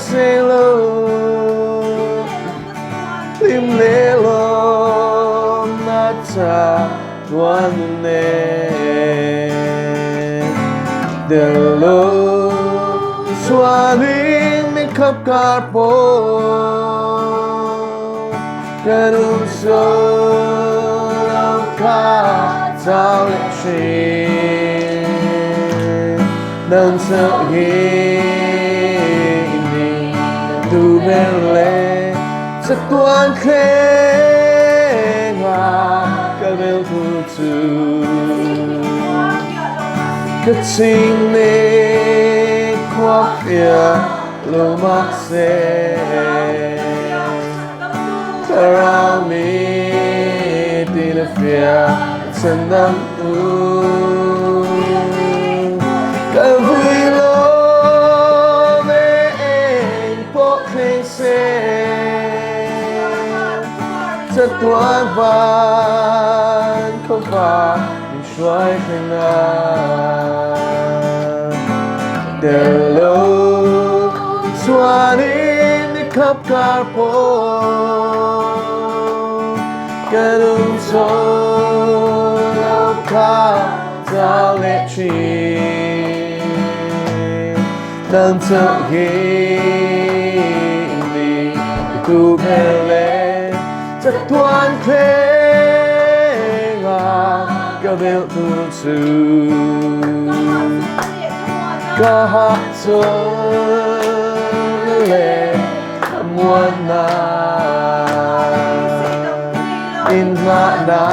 Beisei lo hlim leh lawmna chatuan nen. Tel lo chuanin min khap kar pawh ka dum zo lo kha chau leh thin. Nang chauh hi i ni tu ber leh chatuan thlenga ka bel tu chu. Ka ching ni khua fiah lo mah se Thlarau mi ti na fiah chhandam tu. Ka vui lo ve eng pawh thleng se chatuan van khawvar min hruai thleng a. Tel lo chuanin ni khap kar pawh ka lung chawl lo kha chau leh thin. Nang chauh hi ni tu ber leh chatuan thlenga ka bel tu chu. Ka hahchawlhna leh thlamuanna inngahna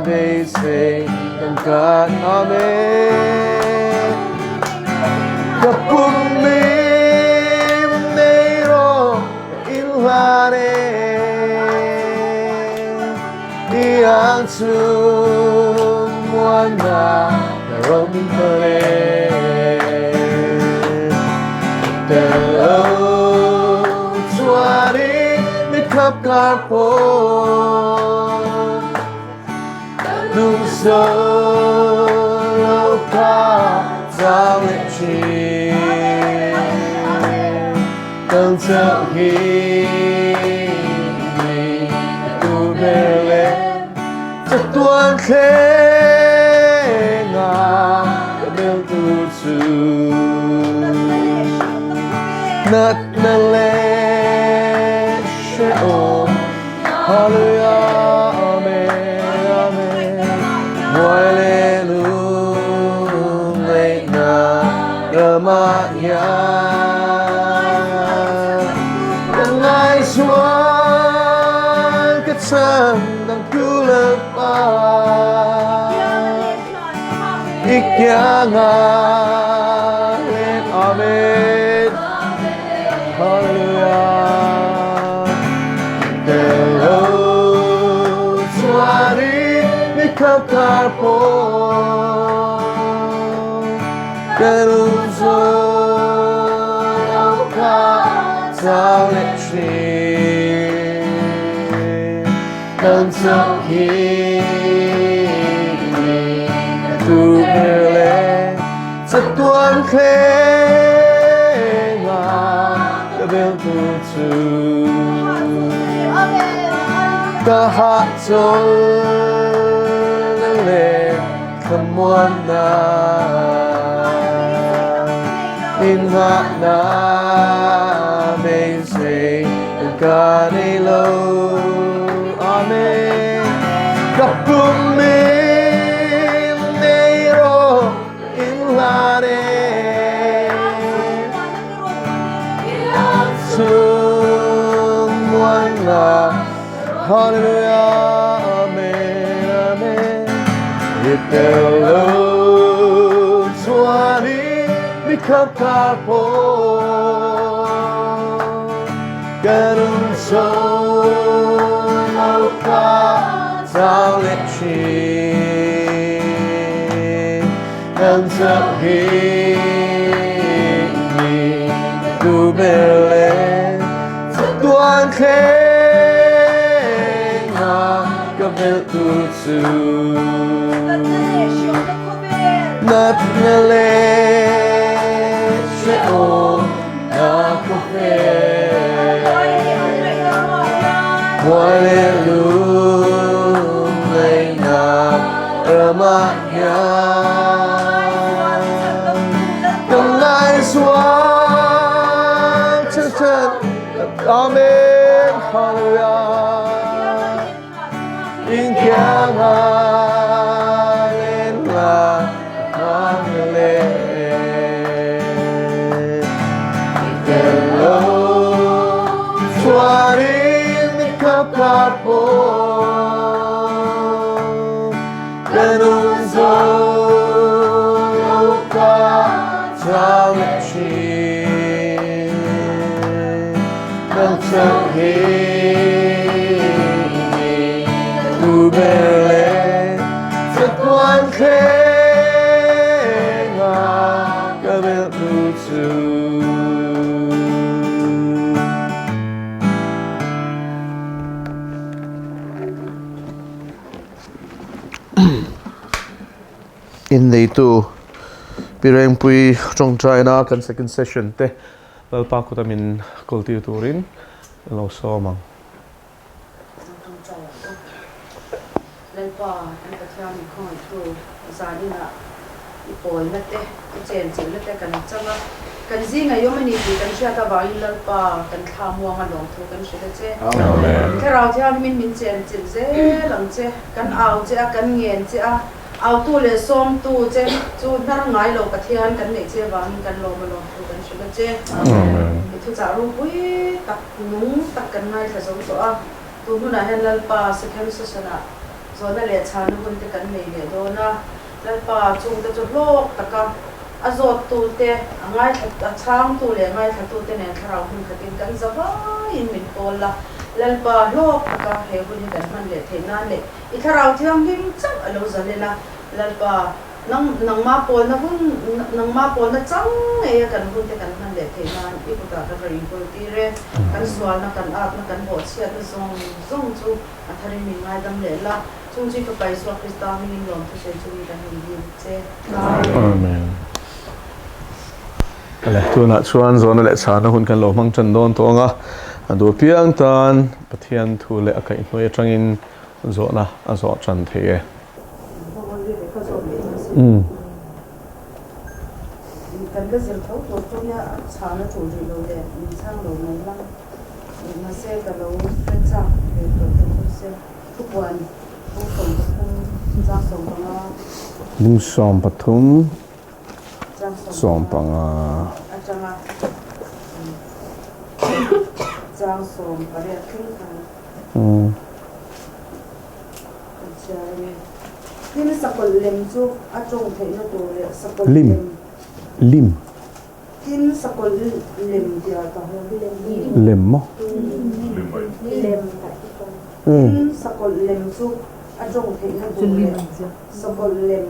beisei kan kat. Amen. Ka pumim nei rawh ka inhlan e. I ang chung muanna ka rawn phal e. Tel lo chuanin mi khap kar pawh lung zo lo kha chau leh thin. Nang chauh hi ni tu ber leh chatuan thlenga ka bel tu chu. Natna leh hrehawm Hallelujah Amen Amen Muai leh lungngaihna ramah hian ka ngaihzual ka chan dang tu Lalpa i kiangah len Amen Hallelujah Tel lo chuanin mi khap kar pawh ka lung zawl lo kha chau leh thin. Nang chauh hi ni ka tu ber leh chatuan thlenga ka bel tu chu. Ka hahchawlhna leh thlamuanna inngahna beisei ka nei lo. Amen. Ka pumim nei rawh inhlan e. Chung muanna Hallelujah Amen Amen. I tel lo chuanin mi khap kar pawh ka lung chawl lo kha chau leh thin. Nang chauh hi ni tu ber leh chatuan thlenga ka bel tu chu. Natna leh hrehawm na. Amen Hallelujah In kianga len la Amen Hello Chuanin mi kapkar po Ka nun zo lo ka chang thin Nang chauh hi ni tu ber le chatuan thlenga ka belh tu chu. Inneitu Pi Rengpui tawngtaina kan second session te Lalpa kuta min kawltir turin lo sawm ang. Lalpa kan Pathian min khawngaihtu zaninah i pawlna te, i chenchilhna te kan chang a, kan zingah i awm a ni tih kan hriat avangin Lalpa kan thla muanga lawmthu kan hrilh a che. Thlarau Thianghlimin min chenchilh zel ang che, kan au che a, kan ngen che a, autu leh sawmtu che chu hnar ngai lo Pathian kan neih che avangin kan lawm a lawmthu kan hrilh a che. I thuchah ropui tak, nung tak kan ngaithla zo tawh a, tun hunah hian Lalpa Second Session-ah zawhna leh chhanna hun te kan nei leh dawn a. Lalpa chungte chu hlawk taka a zawttute, a ngaithla, a chhangtu leh ngaithlatute nen thlarau hun khatin kan za vaiin min pawl la. Lalpa hlawk taka he hun hi kan hman leh theih nan leh i thlarau thianghlim chauh a lo zalen a. Lalpa, nang, nangma pawlna hun, nangma pawlna chang ngeia kan hunte kan hman leh theih nan i kutah kan rawn inkawl tir e. Kan sualna, kan atna, kan bawhchhiatna zawng zawng chu a tharin min ngaidam leh la. Chung chi Fapa Isua Krista hmingin lawmthu sawi chungin kan rawn dil che. Amen. Ale, tunah chuan zawhna leh chhana hun kan lo hmang tan dawn tawh ang a, a duh piang tan Pathian thu leh a kaihhnuai atangin zawhna a zawh tan thei e. Kan la zir tho tur chu nia a chhana tul rih lo leh min chhang lo mai lang. Mahse ka lo hre chak ve tawh teh chu se. Thupuan bung 15 chang 15. Bung 13 15. Atanga chang 18 thleng khan kan chhiar a ni. Tin, sakawlh lem chu a tawng theihna tur leh sakawlh lem. Lim. Tin, sakawlh lem tia ka hmu. Lem maw? Tin, sakawlh lem chu a tawng theihna tur leh sakawlh lem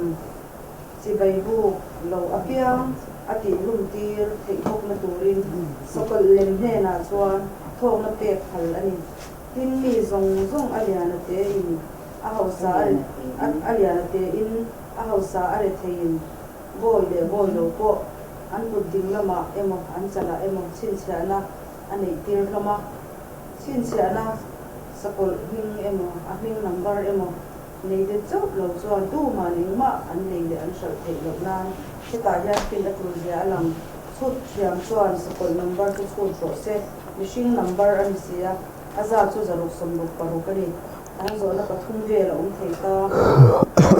chibai buk lo apiang a tihhlum tir theih bawkna turin sakawlh lem hnenah chuan thawkna pek phal a ni. Tin, mi zawng zawng a lian a tein a hausa a lian a tein a hausa a retheiin Bawi leh bawi lo pawh an kut ding lamah emaw an chalah emaw chhinchhiahna a neih tir hlawm a. Chhinchhiahna sakawlh hming emaw a hming number emaw nei det chauh lo chuan tumah engmah an lei leh an hralh theih loh nan hetah hian fin a tul zia a lang. Chhut thiam chuan sakawlh number chu chhut rawh se, mihring number a ni si a, a zat chu 666 a ni. An zawhna pathum vel a awm thei ta.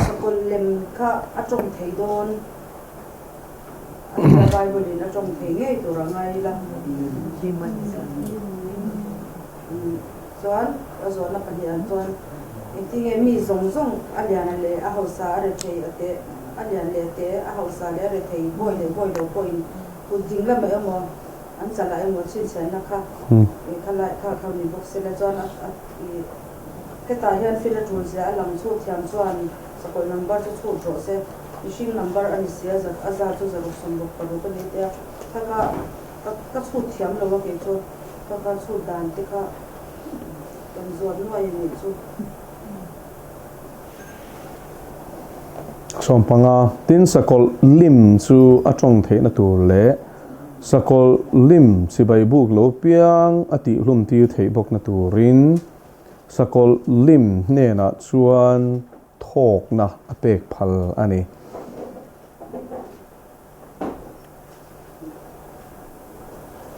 Sakawlh lem kha a tawng thei dawn a nia, Bible in a tawng thei ngei tur a ngai ila. Chuan a zawhna pahnih ah chuan engtinge mi zawng zawng a lian leh a hausa a rethei a te a lian leh te a hausa leh a rethei bawi leh bawi lo pawhin kut ding lamah emaw an chalah emaw chhinchhiahna kha kha lai kha kha ni bawk sela chuan a I hetah hian fil a tul zia a lang chhut thiam chuan sakawlh number chu chhut rawh se, mihring number a ni si a, a zat chu 666 a ni tia kha kha ka ka chhut thiam lo a kei chu ka kha chhut dan te kha kan zuat nuai a nih chu. 15, Tin sakawlh lim chu a tawng theihna tur leh Sakawlh lim chibai buk lo piang a tihhlum tir theih bawkna turin sakawlh lim hnenah chuan thawkna a pek phal a ni.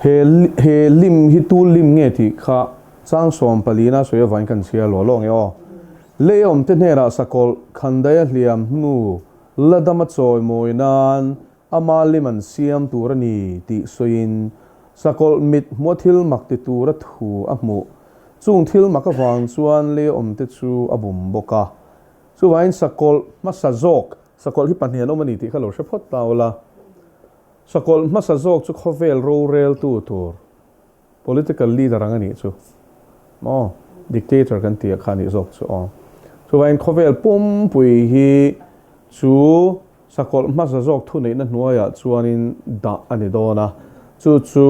He he lim hi tu lim nge tih kha chang 14na sawi avangin kan chhiar law law nge aw. Lei awmte hnenah sakawlh khandaia hliam hnu la dama chawi mawi nan ama lim an siam tur a ni tih sawiin sakawlh mit hmua thil mak ti tura thu a hmuh. Chung thil mak avang chuan lei awmte chu a bum bawk a. Chuvangin sakawlh hmasa zawk, sakawlh hi pahnih an awm a ni tih kha lo hre phawt ta ula. Sakawlh hmasa zawk chu khawvel roreltu tur political leader ang a nih chu maw? Dictator kan tih ah kha a nih zawk chu aw. Chuvangin khawvel pumpui hi chu sakawlh hmasa zawk thuneihna hnuaiah chuanin dah a ni dawn a, chu chu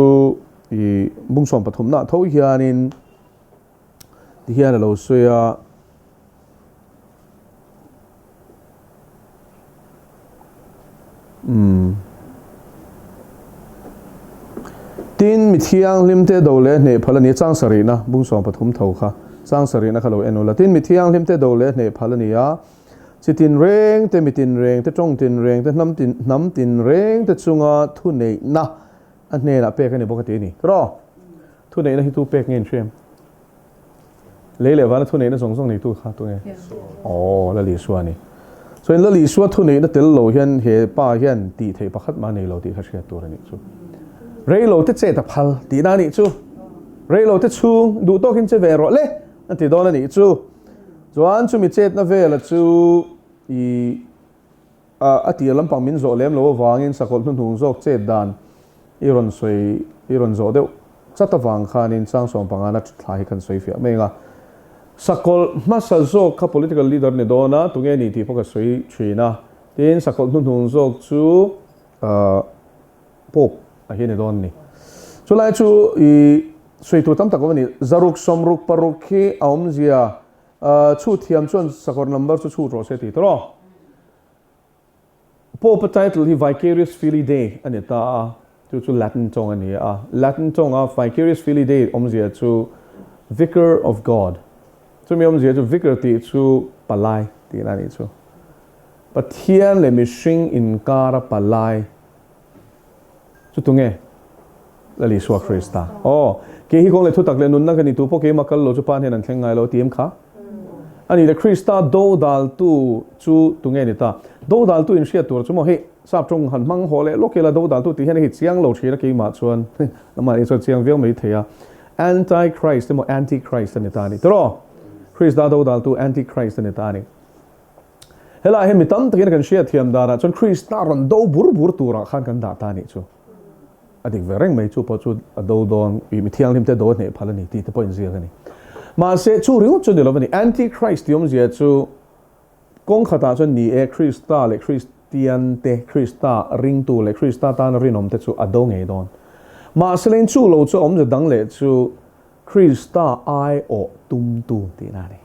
i bung 13 nah tho hianin tihian a lo sawi a. Umm. Tin, mi thianghlimte do leh hneh phal a ni a, chang sarihna, bung 13 tho kha, chang sarihna kha lo en ula. Tin, mi thianghlimte do leh hneh phal a ni a, chi tin reng te, mi tin reng te, tawng tin reng te, hnam tin, hnam tin reng te chunga thuneihna a hnenah pek a ni bawk a ti a ni. Tiraw? Thuneihna hi tu pek nge in hriam? Lei leh vana thuneihna zawng zawng neitu kha tunge? Aw, Lal Isua a ni. Chuan Lal Isua thuneihna tel lo hian he pa hian tih theih pakhat mah a nei lo tih kha hriat tur a nih chu. Rei lo te chet a phal tihna a nih chu. Rei lo te chhung duh tawkin che ve rawh le a ti dawn a nih chu. Chuan chumi chetna vela chu i A tir lampang min zawh lem lo avangin sakawlh hnuhnung zawk chet dan i rawn sawi i rawn zawh deuh chat avang khanin chang 15 na thla hi kan sawi fiah mai ang a. Sakawlh hmasa zawk kha political leader ni dawn a, tunge ni tih pawh ka sawi thin a. Tin, sakawlh hnuhnung zawk chu Pope a hi ni dawn a ni. Chulai chu i sawi tur tam tak awm a ni. Zaruk 66 hi a awmzia Chhut thiam chuan sakawr number chu chhut rawh se tih tawh. Pope-a title hi Vicarius Filii Dei a ni ta a, chu chu Latin tawng a ni a. Latin tawnga Vicarius Filii Dei awmzia chu Vicar of God. Chumi awmzia chu Vicar tih chu palai tihna a nih chu. Pathian leh mihring inkara palai. Chu tunge? Lal Isua Krista. Aw, kei hi kawng leh thutak leh nunna ka ni tu pawh keimah kal lo chu Pa hnen an thleng ngai lo ti em kha? A nih le Krista dodaltu chu tunge ni ta? Dodaltu in hriat tur chu maw hei sap tawng han hmang haw leh lawk ila dodaltu tih hian hei chiang lo thin a keimah chuan amah hi chuan chiang viau mai thei a. Anti-Christ emaw Anti-Christ a ni ta a ni tiraw? Krista dodaltu Anti-Christ a ni ta a ni. Helaiah hian mi tam takin kan hriatthiam danah chuan Krista rawn do bur bur turah khan kan dah ta a nih chu. A dik ve reng mai, chu pawh chu a do dawn, ih mi thianghlimte do a hneh phal a ni tih te pawh inziak a ni. Mahse, chu ringawt chu ni lo a ni. Anti-Christ tih awmzia chu kawng khatah chuan ni e, Krista leh Kristiante, Krista ringtu leh Krista tana rinawmte chu a do ngei dawn. Mahse, leng chu lo chu a awmzia dang leh chu Krista aiawh tumtu tihna a ni.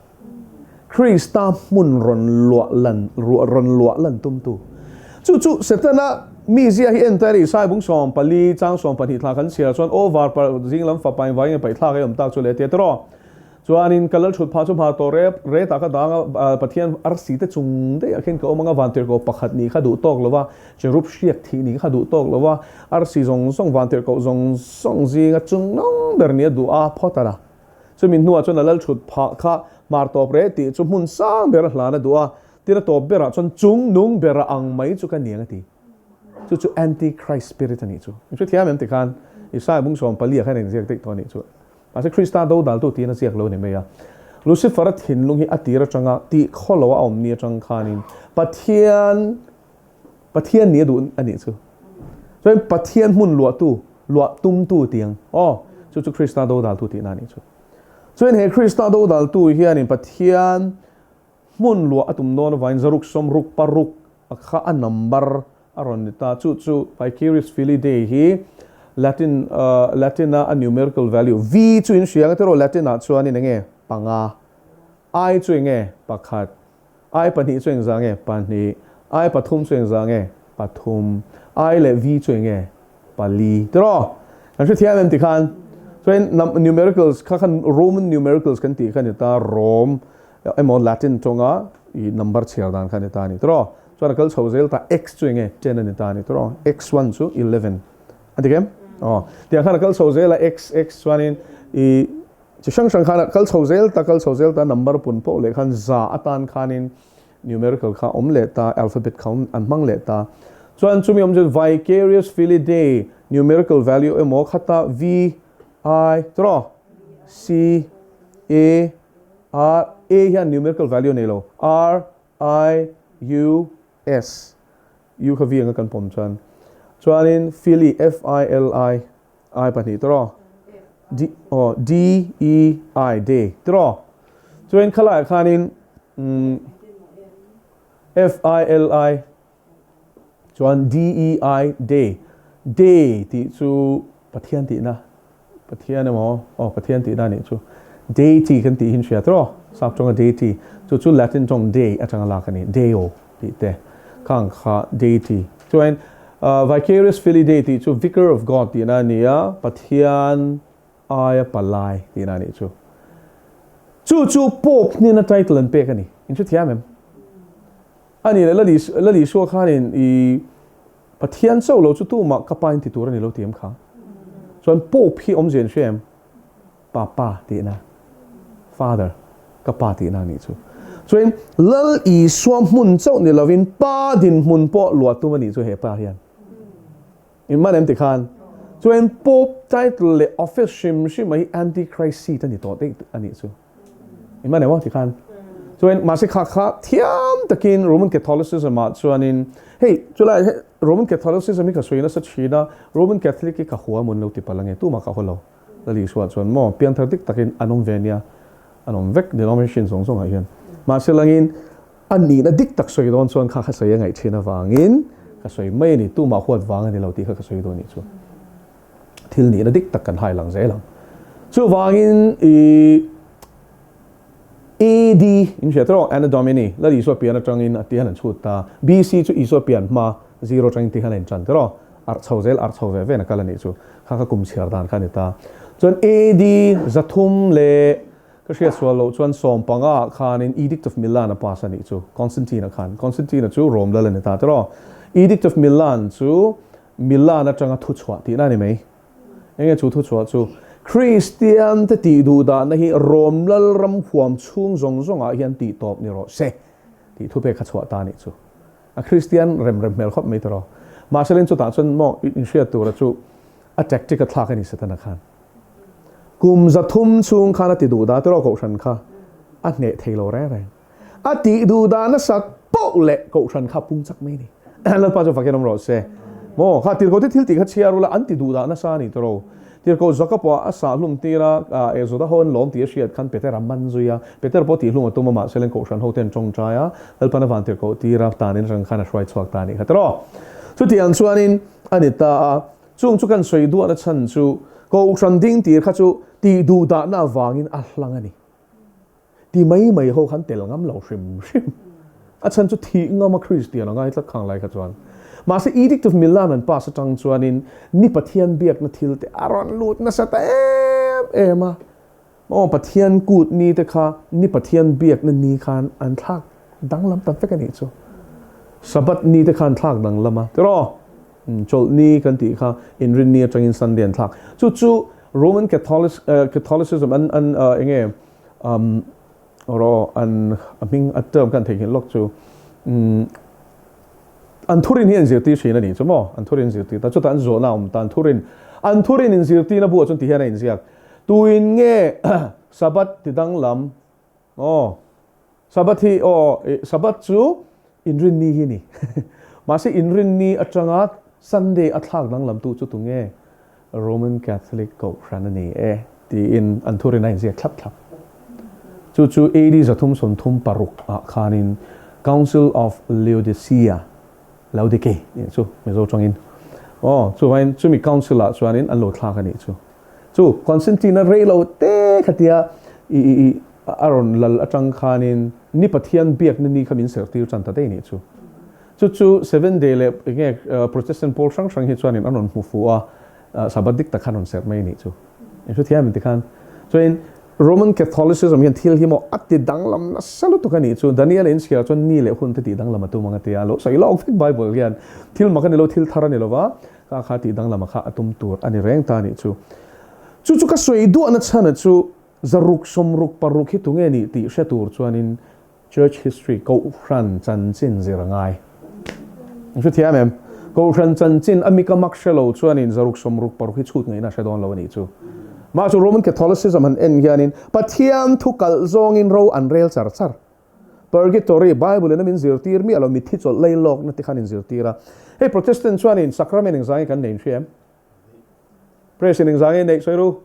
Krista hmun rawn luah lan, rawn luah lan tumtu. Chu chu Setana mizia hi entir a ni. Isaiah bung 14 chang 12 thla kan chhiar chuan aw var par zing lam fapa in vangin paih thlak a awm tak chu le tia tiraw. Chuanin ka lal thut phah chu hmar tawh rep retah ka dang a, Pathian arsi te chung daih ah khin ka awm ang a, vantirhkoh pakhat nih kha duh tawk lo va, cherub hriak thih nih kha duh tawk lo va, arsi zawng zawng vantirhkoh zawng zawng zinga chung nung ber nia duh a phawt a la. Chumi hnuah chuan a lal thut phah kha hmar tawp reh tih chu hmun sang ber a hlan a duh a, tin a tawp berah chuan chung nung bera ang mai chu ka niang a ti. Chu chu Anti-Christ spirit a nih chu. In hrethiam em tikhan Isaiah bung 14 ah khan a inziak daih tawh a nih chu. Mahse Krista dodaltu tiin a ziak lo a ni mai a. Lucifer-a thinlung hi a tir atanga tih khaw lo a awm ni atang khanin Pathian Pathian nih a duh a nih chu. Chuan Pathian hmun luahtu, luah tumtu tiang aw, chu chu Krista dodaltu tihna a nih chu. Chuan he Krista dodaltu hianin Pathian hmun luah a tum dawn avangin zaruk 66 a kha a number a rawn ni ta. Chu chu Vicarius Filii Dei hi Latin Latin a a numerical value V chu in hria ang tiraw Latin ah chuanin enge panga, I chu enge pakhat, I pahnih chu engzah nge? Pahnih. I pathum chu engzah nge? Pathum. I leh V chu enge? Pali. Tiraw? Kan hrethiam em tikhan? Chuan numericals kha khan Roman numericals kan tih kha a ni ta, Rome emaw Latin tawnga i number chhiar dan kha a ni ta a ni. Tiraw? Chuan a kal chho zel ta, X chu enge? Ten a ni ta a ni. Tiraw? X one chu 11. A dik em? Aw, tiang khan a kal chho zel a, X, X chuanin i chi hrang hrang khan a kal chho zel ta, kal chho zel ta, number pun poh leh khan za atan khanin numerical kha awm leh ta, alphabet kha awm an hmang leh ta. Chuan chumi awm chu Vicarious Filii Dei numerical value emaw khata V, I, tawh C, A, R, A hian numerical value a nei lo, R, I, U, S, U kha V anga kan pawm chuan. Chuanin Fili, F I L I, I pahnih tawh D, aw, D E I, Day, tawh. Chuanin khalaiah khanin F I L I, Chuan DEI, Day, Day tih chu Pathian tihna, Pathian emaw, aw Pathian tihna anih chu. Deity kan tih hi in hria tawh, sap tawnga deity, chu chu Latin tawng Dei atanga lak a ni, Deo tih te khang kha deity. Chuan Vicarius Filii Dei tih chu Vicar of God tihna a ni a, Pathian aia palai tihna a nih chu. Chu chu Pope hnena title an pek a ni, in hrethiam em? A ni leh Lal Isua khanin i Pathian chauh lo chu tumah ka pa in ti tur a ni lo ti em kha? Chuan Pope hi awmzia in hria em? Papa tihna, Father, ka pa tihna a nih chu. Chuan Lal Isua hmun chauh ni lovin Pa dinhmun pawh luah tum a nih chu he pa hian. In man em ti khan? Chuan Pope title leh office hrim hrim a hi Antichrist seat a ni tawh daih a nih chu. Engmah emaw ti khan. Chuan mahse kha kha thiam takin Roman Catholicism ah chuanin hei chulai he Roman Catholicism hi ka sawi nasa thin a, Roman Catholic hi ka hua mawn lo ti palh ange tumah ka haw lo. Lal Isua chuan maw pianthar dik takin an awm ve nia, an awm vek denomination zawng zawngah hian. Mahse langin a nihna dik tak sawi dawn chuan kha kha sawi a ngaih thin avangin ka sawi mai a ni, tumah huat vang a ni lo tih kha ka sawi dawn nih chu. Thil nihna dik tak kan hai lang zel ang. Chuvangin i AD in hria tawh Anno Domini, Lal Isua pian atangin a tihan an chhut ta. BC chu Isua pian hma zero atangin tihan a inchan tawh. Arh chho zel, arh chho ve ve na kal a nih chu. Kha kha kum chhiar dan kha a ni ta. Chuan AD 300 leh ka hriat sual loh chuan 15 ah khanin Edict of Milan a pass a nih chu. Constantine-a khan. Constantine-a chu Rome lal a ni ta tawh. Edict of Milan chu Milan atanga thuchhuah tihna a ni mai. Enge chu thuchhuah chu? Kristian te tih duh dahna hi Rom Lalram huam chhung zawng zawngah hian tih tawp ni rawh se tih thupek kha chhuah ta a nih chu. A Kristian rem rem hmel khawp mai tawh. Mahse leng chutah chuan maw inhriat tura chu a tactic a thlak a ni Setana khan. Kum 300 chhung khan a ti duh dah tawh Kohhran kha a hneh thei lo reng reng. A tih duh dah nasat poh leh Kohhran kha pung chak mai a ni. Lalpa chu fakin awm rawh se. Maw, kha tirhkoh te thil tih kha chhiar ula an ti duh dah nasa a ni tawh. Tirhkoh Zaka pawh a sah hlum tir a, eh Juda ho an lawm tih a hriat khan Petera man zui a. Peter pawh tih hlum a tum a, mahse leng Kohhran ho te an tawngtai a, Lalpan a van tirhkoh tir a, tanin rang khan a hruai chhuak ta a nih kha tawh. Chutiang chuanin a ni ta a, chung chu kan sawi duahna chhan chu Kohhran ding tir kha chu tih duh dahna avangin a hlang a ni. Ti mai mai ho khan tel ngam lo hrim hrim. A chhan chu thih ngam a Kristian a ngai tlat khang lai kha chuan. Mahse Edict of Milan an pass atang chuanin ni Pathian biakna thil te a rawn lut nasa ta em em a. Aw Pathian kut ni te kha ni Pathian biakna ni khan an thlak danglam ta vek a nih chu. Sabbath ni te kha an thlak danglam a tiraw? Chawlh ni kan tih kha inrin ni atangin Sunday an thlak. Chu chu Roman Catholicism an an enge um rawh an a hming a term kan theihnghilh lawk chu um an thurin hi an zirtir thin a nih chu maw an thurin zirtir ta chutah an zawhna a awm ta an thurin an thurin in zirtirna buah chuan ti hian a inziak tuin nge Sabbath ti danglam aw Sabbath hi aw Sabbath chu inrinni hi ni mahse inrinni atanga Sunday a thlak danglam tu chu tunge Roman Catholic Kohhran a ni e tiin an thurin a inziak thlap thlap. Chu chu AD 336 ah khanin Council of Laodicea, Laodike tih chu Mizo tawngin, aw chuvain chumi council ah chuanin an lo thlak a nih chu. Chu Constantine-a rei lo te khatia i i i a rawn lal atang khanin ni Pathian biakna ni kha min serhtir tan ta daih a nih chu. Chu chu Seven Day leh enge Protestant pawl hrang hrang hi chuanin an rawn hmu fuh a, Sabbath dik tak khan rawn serh mai a nih chu. Eng hre thiam in ti khan. Chuanin Roman Catholicism hian thil hi maw a ti danglam nasa lutuk a nih chu. Daniel a inchhiar chuan ni leh hun te tih danglam a tum ang a ti a, lo sawi lawk vek Bible hian thil mak a ni lo, thil thar a ni lo va. Kha kha tih danglama kha a tum tur a ni reng ta nih chu. Chu chu ka sawi duahna chhana chu 100 66 hi tunge nih tih hre tur chuanin Church history, Kohhran chanchin zir a ngai. An hre thiam em? Kohhran chanchin a mika mak hre lo chuanin 166 hi chhut ngaihna a hre dawn lo a nih chu. Mah chu Roman Catholicism han en hianin Pathian thu kalh zawngin ro an rel char char. Purgatory, Bible in a min zirtir miah lo, mitthi chawlh lei lawkna te khan inzirtir a. Hei Protestant chuanin sacrament engzangin kan nei inhria em? Press in engzangin neih sawi ru?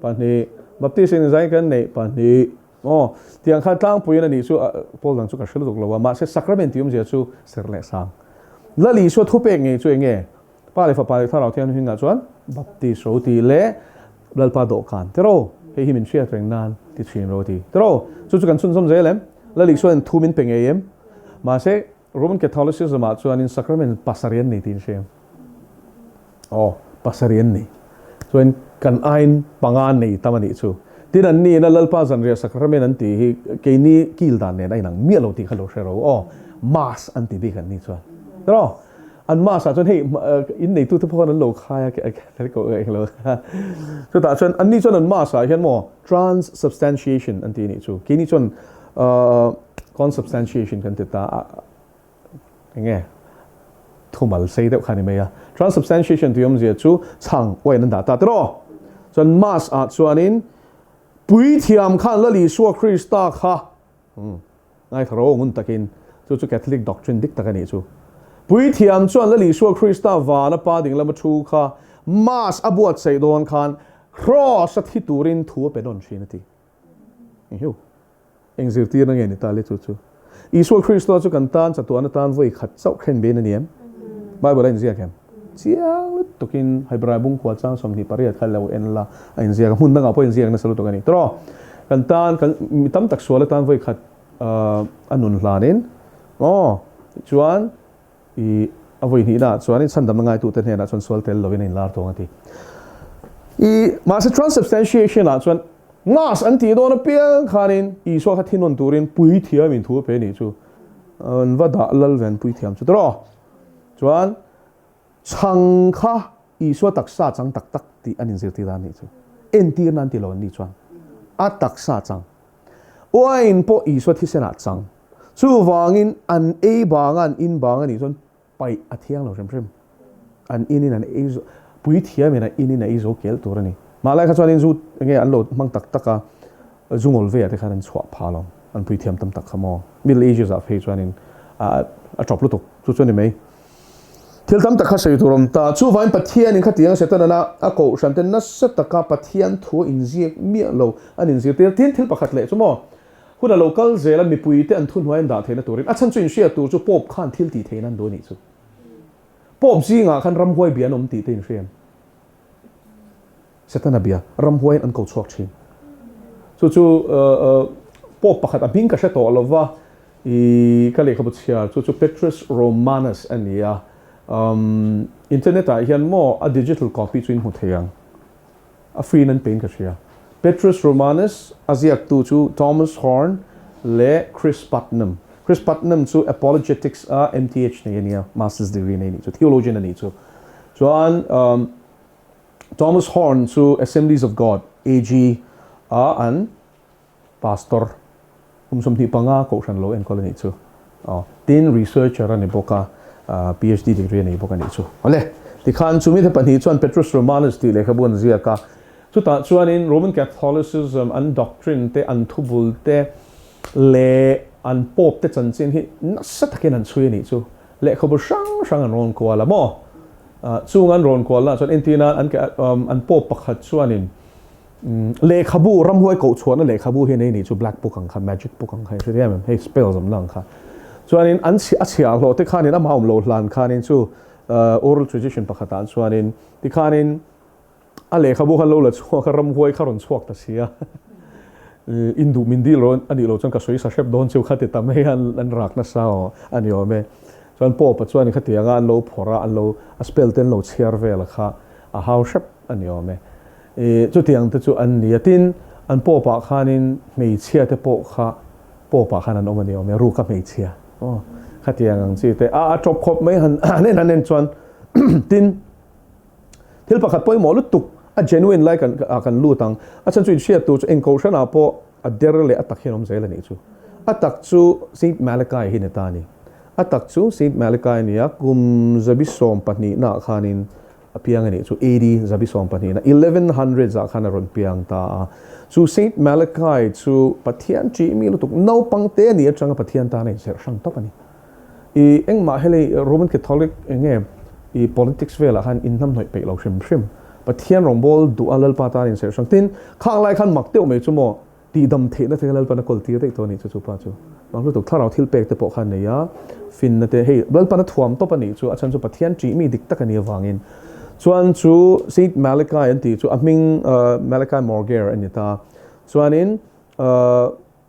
Pahnih. Baptist in engzangin kan neih? Pahnih. Aw, tiang khan tlangpuiin a nih chu Paul dang chu ka hre lutuk lo a, mahse sacrament tih awmzia chu serh leh sang. Lal Isua thupek ngei chu enge? Pa leh Fapa leh Thlarau Thianghlim hmingah chuan Baptist ro tih leh Lalpa dawhkan tiraw? Hei hi min hriat reng nan ti thin ro ti tiraw? Chu chu kan chhunzawm zel em? Lal Isua in thu min pe ngei em? Mahse Roman Catholicism ah chuanin sacrament pasarih an nei tih in hria em? Aw, pasarih an nei. Chuan kan aiin panga nei tam a nih chu. Tin an niin a Lalpa zanriah sacrament an tih hi keini kil dan nen a inang miah lo tih kha lo hre ro. Aw, Mass an ti bik an ni chuan. Tiraw? An Mass ah chuan hei in neitute pawh khan an lo khai a, englo. Chutah chuan an ni chuan an Mass ah hian maw transubstantiation an ti a nih chu. Keini chuan Consubstantiation kan ti ta a, enge thumal sei deuh kha ni mai a. Transubstantiation tih awmzia chu chhang uain an dah ta tiraw? Chuan Mass ah chuanin Puithiam khan Lal Isua Krista kha ngaithla rawh ngun takin, chu chu Catholic doctrine dik tak a nih chu. Puithiam chuan Lal Isua Krista vana pa ding lama thu kha Mass a buatsaih dawn khan Kraws a thi turin thu a pe nawn thin a ti. Enghiu. Eng zirtirna nge ni ta le chu chu? Isua Krista chu kan tan chatuan atan vawi khat chauh khen bein a ni em? Bible a inziak em? Chiang lutukin Hebrai bungkua chang 28 kha lo en la a inziak a, hmun dangah pawh inziak nasa lutuk a ni. Tawh kan tan kan mi tam tak sual atan vawi khat a nun hlanin aw chuan I a vawi hnihnaah chuan in chhandamna ngaitute hnenah chuan sual tel lovin a inlar tawng a ti. I mahse transubstantiation ah chuan Mass an tih dawn apiang khanin Isua kha thinawn turin puithiam in thu a pe nih chu an va dah lal ven puithiam chu tawh. Chuan chhang kha Isua taksa chang tak tak tih an inzirtir a nih chu. Entirna an ti lo an nih chuan a taksa chang. Uain pawh Isua thisenah chang. Chuvangin an ei banga an in bang a nih chuan paih a thiang lo hrim hrim. An in in an ei zo, puithiamin a in in a ei zo kel tur a ni. Mah lai kha chuanin zu enge an lo hmang tak tak a, zu ngawl veah te khan an chhuah phah lo. An puithiam tam tak kha maw. Middle Ages ah phei chuanin a tawp lutuk. Chu chu a ni mai. Thil tam tak kha sawi tur awm ta. Chuvangin Pathianin khatiang Setana'n a kohhran te nasa taka Pathian thu a inziak miah lo an inzirtir. Tin, thil pakhat leh chu maw, hun a lo kal zel a, mipuite an thuhnuai an dah theihna turin a chhan chu inhriat tur chu Pope khan thil tih theihna an duh a nih chu. Pope zingah khan ramhuai bia an awm tih te inhria em? Setana bia, ramhuaiin an ko chhuak thin. Chu chu Pope pakhat a hming ka hre tawh lo va, i ka lehkhabu chhiar chu chu Petrus Romanus a ni a. Internet ah hian maw a digital copy chu in hmu thei ang. A free in an pein ka hria. Petrus Romanus a ziaktu chu Thomas Horn leh Chris Putnam. Chris Putnam chu Apologetics a MTH nei a nia, Masters degree nei a nih chu, theologian a nih chu. Chuan Thomas Horn chu Assemblies of God, AG, a an Pastor kum 25 kohhran lo enkawl a nih chu. Aw, tin researcher a ni bawk a, PhD degree a nei bawk a nih chu. Awle, tikhan chumi te pahnih chuan Petrus Romanus tih lehkhabu an ziak a, chutah chuanin Roman Catholicism an doctrine te, an thubul te leh an Pope te chanchin hi nasa takin an chhui a nih chu. Lehkhabu hrang hrang an rawn kual a maw? Chung an rawn kual lah chuan entirna an an Pope pakhat chuanin lehkhabu ramhuai koh chhuahna lehkhabu hi nei nih chu black book ang kha magic book ang kha i hre em hei spells awmna ang kha. Chuanin an a chhiahhlawh te khanin amah awm lo hlan khanin chu oral tradition pakhatah chuanin tikhanin A lehkhabu khan lo la chhuak a, ramhuai kha rawn chhuak ta si a. In duh min dil rawn a nih loh chuan ka sawi sa hrep dawn cheu kha ti ta mai a, an rak nasa aw a ni awm e. Chuan Pope-a chuan khatiang a an lo phawrh a, an lo a spell te an lo chhiar vel a kha a hau hrep a ni awm e. I chutiang te chu an ni a, tin an Pope-ah khanin hmeichhia te pawh kha Pope-ah khan an awm a ni awm e, ruka hmeichhia aw khatiang ang chi te a a tawp khawp mai han han en han en chuan tin. Thil pakhat pawimawh lutuk a genuine lai kan ah kan lut ang. A chhan chu inhriat tur chu eng kohhranah pawh a der leh a tak hian awm zel a nih chu. A tak chu Saint Malachi hi ni ta a ni. A tak chu Saint Malachi a ni a, kum zabi sawm pahnihna ah khanin a piang a nih chu, AD zabi sawm pahnihna, 1100s ah khan a rawn piang ta a. Chu Saint Malachi chu Pathian ṭih mi lutuk naupang te a nih aṭanga Pathian tan a inserh hrang tawp a ni. I engmah helei Roman Catholic enge i politics velah khan inhnamhnawih peih lo hrim hrim. Pathian rawngbâwl duh a Lalpa tan inserh hrang. Tin, khang lai khan mak deuh mai chu maw tihdam theihna te kha Lalpan a kawl tir daih tawh a nih chu chu pa chu. Mak lutuk thlarau thil pek te pawh khan nei a, finna te hei Lalpan a thuam tawp a nih chu a chhan chu Pathian ṭih mi dik tak a nih avangin. Chuan chu Saint Malachi an tih chu a hming Malachi Morger a ni ta. Chuanin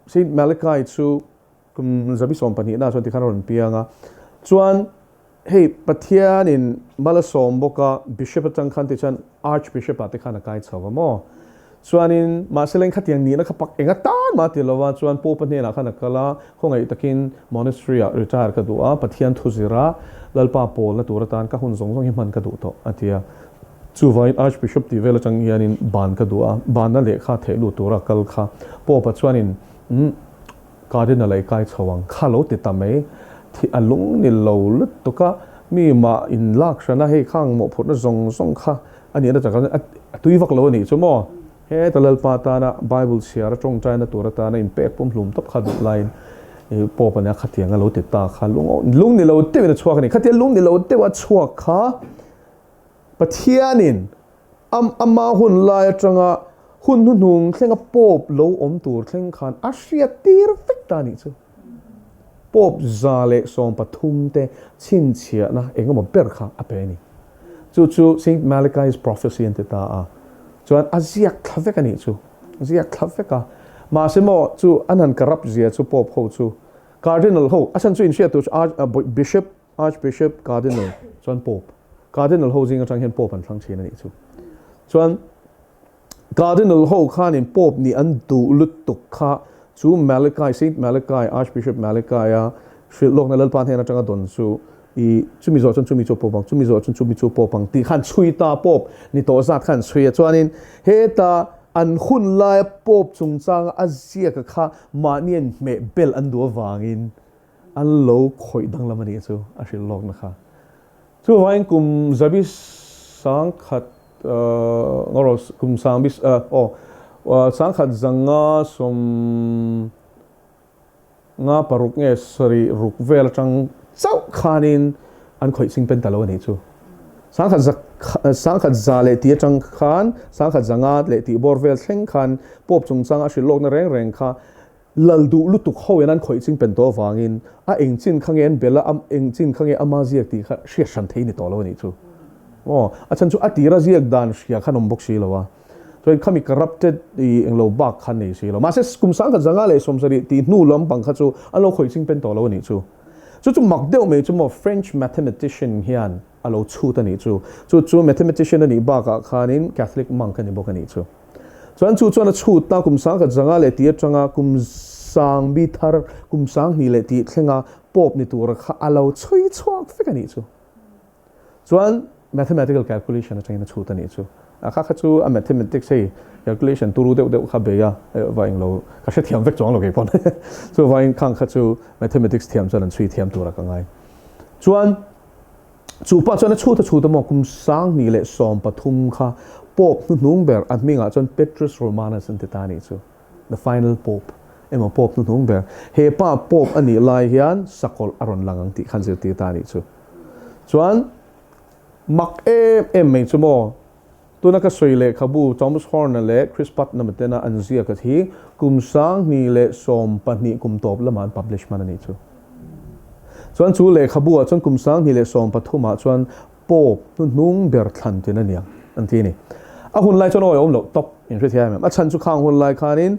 Saint Malachi chu Kum zabi sawm pahnihna chuan tikhan a rawn piang a, chuan hei Pathianin mal a sawm bawk a, Bishop atang khan tichuan Archbishop ah te khan a kai chho va maw? Chuanin mahse leng khatiang nihna kha pak eng atan mah ti lo a, chuan Pope-a hnenah khan a kal a, khawngaih takin Monastery ah retire ka duh a, Pathian thu zir a, Lalpa pawlna tur atan ka hun zawng zawng hi hman ka duh tawh a ti a. Chuvangin Archbishop tih vel atang hianin ban ka duh a, banna lehkha theh lut tura kal kha Pope-a chuanin umm Cardinal a i kai chho ang kha lo ti ta mai. Thi a lung ni lo lutuk a, mi mah in lak hran a, hei khang mawhphurhna zawng zawng kha a nihna tak a tui vak lo a nih chu maw? Heta Lalpa tana Bible chhiar a tawngtaina tur atana inpek pum hlum tawp kha duh laiin i Pope a nia khatiang a lo ti ta kha lung ni lo deuhin a chhuak a ni. Khatia lung ni lo deuh a chhuak kha Pathianin ama hun lai atanga hun hnuhnung thlenga Pope lo awm tur thleng khan a hriattir vek ta nih chu. Pope 113 te chhinchhiahna engemaw ber kha a pe a ni. Chu chu Saint Malachi's Prophecy an ti ta a. Chuan a ziak thla vek a nih chu. A ziak thla vek a. Mahse maw chu an han corrupt zia chu Pope ho chu Cardinal ho a chhan chu inhriat tur chu Bishop Archbishop, Cardinal, chuan Pope. Cardinal ho zing atang hian Pope an thlang thin a nih chu. Chuan Cardinal ho khanin Pope nih an duh lutuk kha chu Malachi, Saint Malachi, Archbishop Malachi-a hrilh lawkna Lalpa hnen atanga dawn chu i chumi zawh chuan chumi chu Pope ang, chumi zawh chuan chumi chu Pope ang tih khan chhui ta Pope ni tawh zat khan chhui a. Chuanin heta an hun laia Pope chungchanga a ziaka kha mahni an hmeh bel an duh avangin An lo khawih danglam a nih chu a hrilh lawkna kha. Chuvangin kum zabi sangkhat ngaw kum sangbi aw sangkhat zanga sawm nga paruk nge sarih ruk vel atang chauh khanin an khawih ching pen ta lo a nih chu. Sangkhat za sangkhat za leh tih atang khan sangkhat zanga leh tih bawr vel thleng khan Pope chungchang a hrilh lawkna reng reng kha Lal duh lutuk ho in an khawih ching pen tawh avangin a eng chin kha nge an bel a, eng chin kha nge ama ziak tih kha hriat hran thei ni tawh lo a nih chu. Aw, a chhan chu a tira ziak dan hria khan awm bawk si lo a. Chuan khami corrupted i englo bak kha nei si lo. Mahse kum sangkhat 170 tih hnu lampang kha chu an lo khawih ching pen tawh lo a nih chu. Chu chu mak deuh mai chu maw French mathematician hian a lo chhut a nih chu. Chu chu mathematician a nih bakah khanin Catholic monk a ni bawk a nih chu. Chuan chu chuan a chhut ta kum sangkhat zanga leh tih atanga kum sangbi thar kum sanghnih leh tih thlenga Pope ni tura kha a lo chhui chhuak vek a nih chu. Chuan mathematical calculation atangin a chhut a nih chu. A kha kha chu a mathematics hei calculation turu deuh deuh kha bei a va englo ka hrethiam vek chuang lo kei pawn. Chuvangin khang kha chu mathematics thiam chuan an chhui thiam tura ka ngai. Chuan Chu pa chuan a chhut a chhut a maw? Kum 2013 kha Pope hnuhnung ber a hmingah chuan Petrus Romanus an ti ta a nih chu. The final Pope emaw Pope hnuhnung ber. He pa Pope a nih lai hian sakawlh a rawn lang ang tih khan zirtir ta a nih chu. Chuan mak em em mai chu maw? Tuna ka sawi lehkhabu Thomas Horn-a leh Chris Putnam-a tena an ziak a hi kum 2012 kum tawp lamah an publish hman a nih chu. Chuan chu lehkhabu-ah chuan kum 2013 ah chuan Pope hnuhnung ber thlan tin a niang an ti a ni. A hun lai chuan awi awm loh tawp in hrethiam em? A chhan chu khang hun lai khanin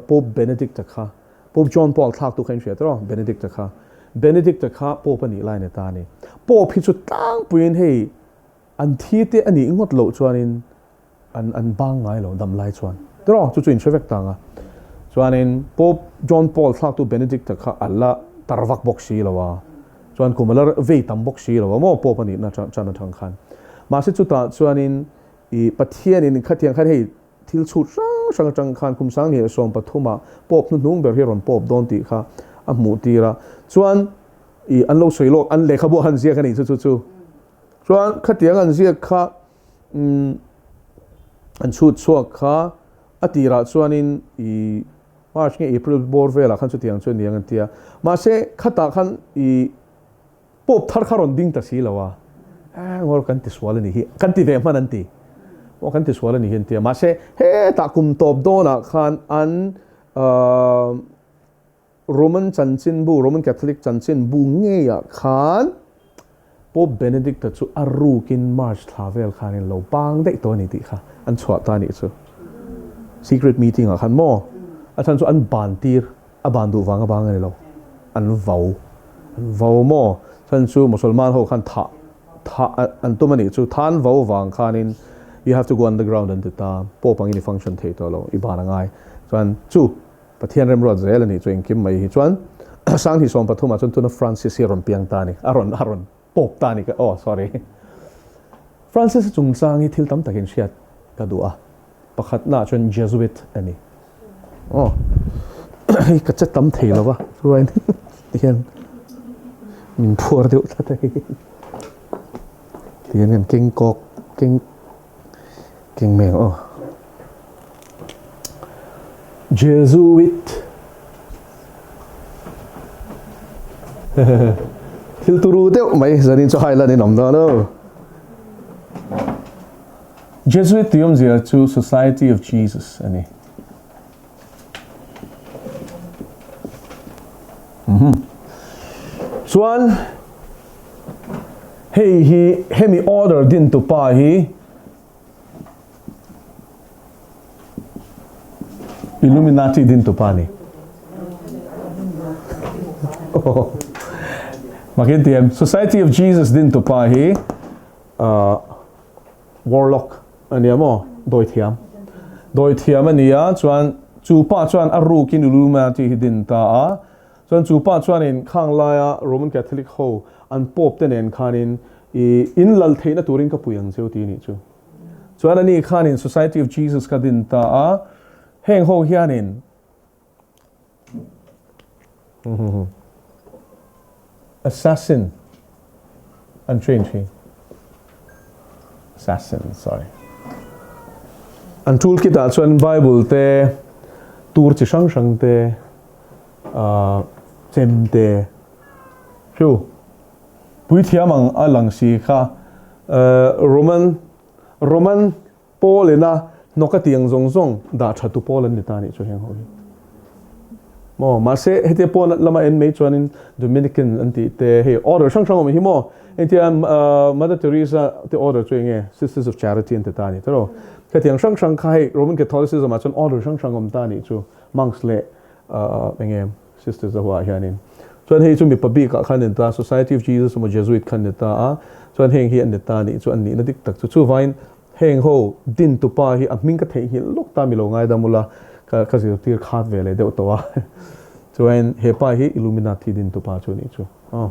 Pope Benedict-a kha, Pope John Paul thlaktu kha in hria tawh Benedict-a kha. Benedict-a kha Pope a nih lai a ni ta a ni. Pope hi chu tlangpuiin hei An thi te a nih ngawt loh chuanin an an bang ngai lo dam lai chuan. Tiraw? Chu chu in hre vek tang a. Chuanin Pope John Paul thlaktu Benedict-a kha a la tar vak bawk si lo a. Chuan kum a la vei tam bawk si lo a maw Pope a nihna chan atang khan. Mahse chutah chuanin i Pathianin khatiang khan hei thil chhut hrang hrang atang khan kum sanghnih leh sawmpathumah Pope hnuhnung ber hi a rawn Pope dawn tih kha a hmuh tir a. Chuan i an lo sawi lawk an lehkhabu a han ziak a nih chu chu chu. Chuan khatiang an ziak kha umm an chhut chhuak kha a tirah chuanin i March nge April bawr velah khan chutiang chu a ni ang an ti a. Mahse khatah khan i Pope thar kha rawn ding ta si lo a, Ngawr kan ti sual a nih hi, kan ti ve hman an ti. Aw kan ti sual a nih hi an ti a, mahse hetah kum tawp dawnah khan an Roman chanchinbu, Roman Catholic chanchinbu ngeiah khan Pope Benedict-a chu a rukin March thla vel khanin lo bang daih tawh a ni tih kha an chhuah ta a nih chu. Secret meeting-ah khan maw? A chhan chu an ban tir. A ban duh vang a bang a ni lo. An vau. An vau maw? Chhan chu Musalman ho khan thah thah an tum a nih chu. Tha an vau vang khanin you have to go underground an ti ta. Pope angin i function thei tawh lo. I ban a ngai. Chuan chu Pathian remruat zel a nih chu engkim mai hi. Chuan Sanghnih 13 ah chuan tuna Francis hi a rawn piang ta a ni. A rawn a rawn Pope ta a ni ka oh sorry. Francis a chungchang hi thil tam takin hriat ka duh a. Pakhatnaah chuan Jesuit a ni. Aw, hei ka che tam thei lo va, chuan tihian min phuar deuh tlat a hei. Tihian kan keng kawk, keng keng mai ang aw. Jesuit Thil turu deuh mai zanin chu hai lan in awm dawn o. Jesuit tih awmzia chu Society of Jesus a ni. Chuan hei hi hemi order din tu pa hi Illuminati din tu pa a ni. Makin tiam Society of Jesus din tu pa hi Warlock a nia maw? Dawithiam. Dawithiam a nia chuan chu pa chuan a rukin Illuminati hi din ta a. Chuan chu pa chuanin khang laia Roman Catholic ho an Pope te nen khanin i in lal theihna turin ka pui ang cheu ti nih chu. Chuan ani khanin Society of Jesus kha din ta a. Heng ho hianin Assassin an train thin. Assassin, sorry. An toolkit ah chuan Bible te, tur chi hrang hrang te, chem te, chu puithiam ang a lang si kha Roman Roman Paul ina hnawk a tiang zawng zawng dah tha tu pawl an ni ta nih chu heng ho hi. Maw mahse hetia pawn lama en mai chuanin Dominican an tih te hei order hrang hrang awm hi maw engtia Mother Teresa te order chu enge Sisters of Charity an ti ta ni tiraw. Hetiang hrang hrang kha hei Roman Catholicism ah chuan order hrang hrang awm ta nih chu monks leh enge Sisters a huah hianin chuan hei chu mipa bikah khan ni ta Society of Jesus emaw Jesuit khan ni ta a chuan heng hi an ni ta nih chu an nihna dik tak chu chuvangin Heng ho din tupa hi a hming ka theihnghilh lawk ta mi lo ngaidam ula ka ka zirtir khat ve leh deuh tawh a. Chuan he pa hi Illuminati din tupa chu nih chu. Aw.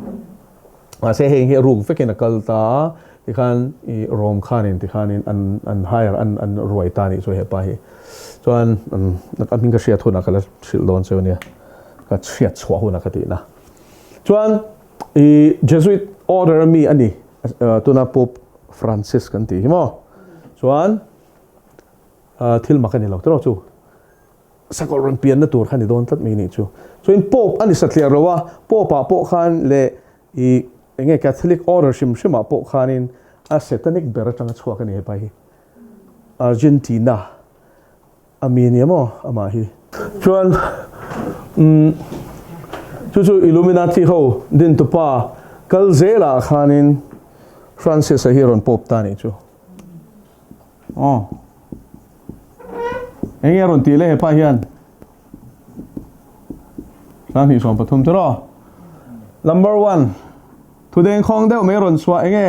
Mahse heng hi a ruk vekin a kal ta a, tikhan i Rome khanin tikhanin an an hire an an ruai ta nih chu he pa hi. Chuan a hming ka hriat hunah ka la hrilh dawn cheu nia. Ka hriat chhuah hunah ka tihna. Chuan i Jesuit order ami a ni tuna Pope Francis kan tih hi maw? Chuan thil mak a ni lo tiraw chu sakawlh rawn pianna tur kha ni dawn tlat mai nih chu. Chuan Pope a ni satliah lo a, Pope ah pawh khan leh i enge Catholic order hrim hrim ah pawh khanin a satanic ber atanga chhuak a ni hepa hi. Argentina. A mi nia maw amah hi. Chuan umm chu chu Illuminati ho din tupa kal zelah khanin Francis a hi rawn pawp ta nih chu. Aw. Enge a rawn tih leh hepa hian? 2 13 chu raw. Number 1 Thudeng khawng deuh mai rawn chhuah enge?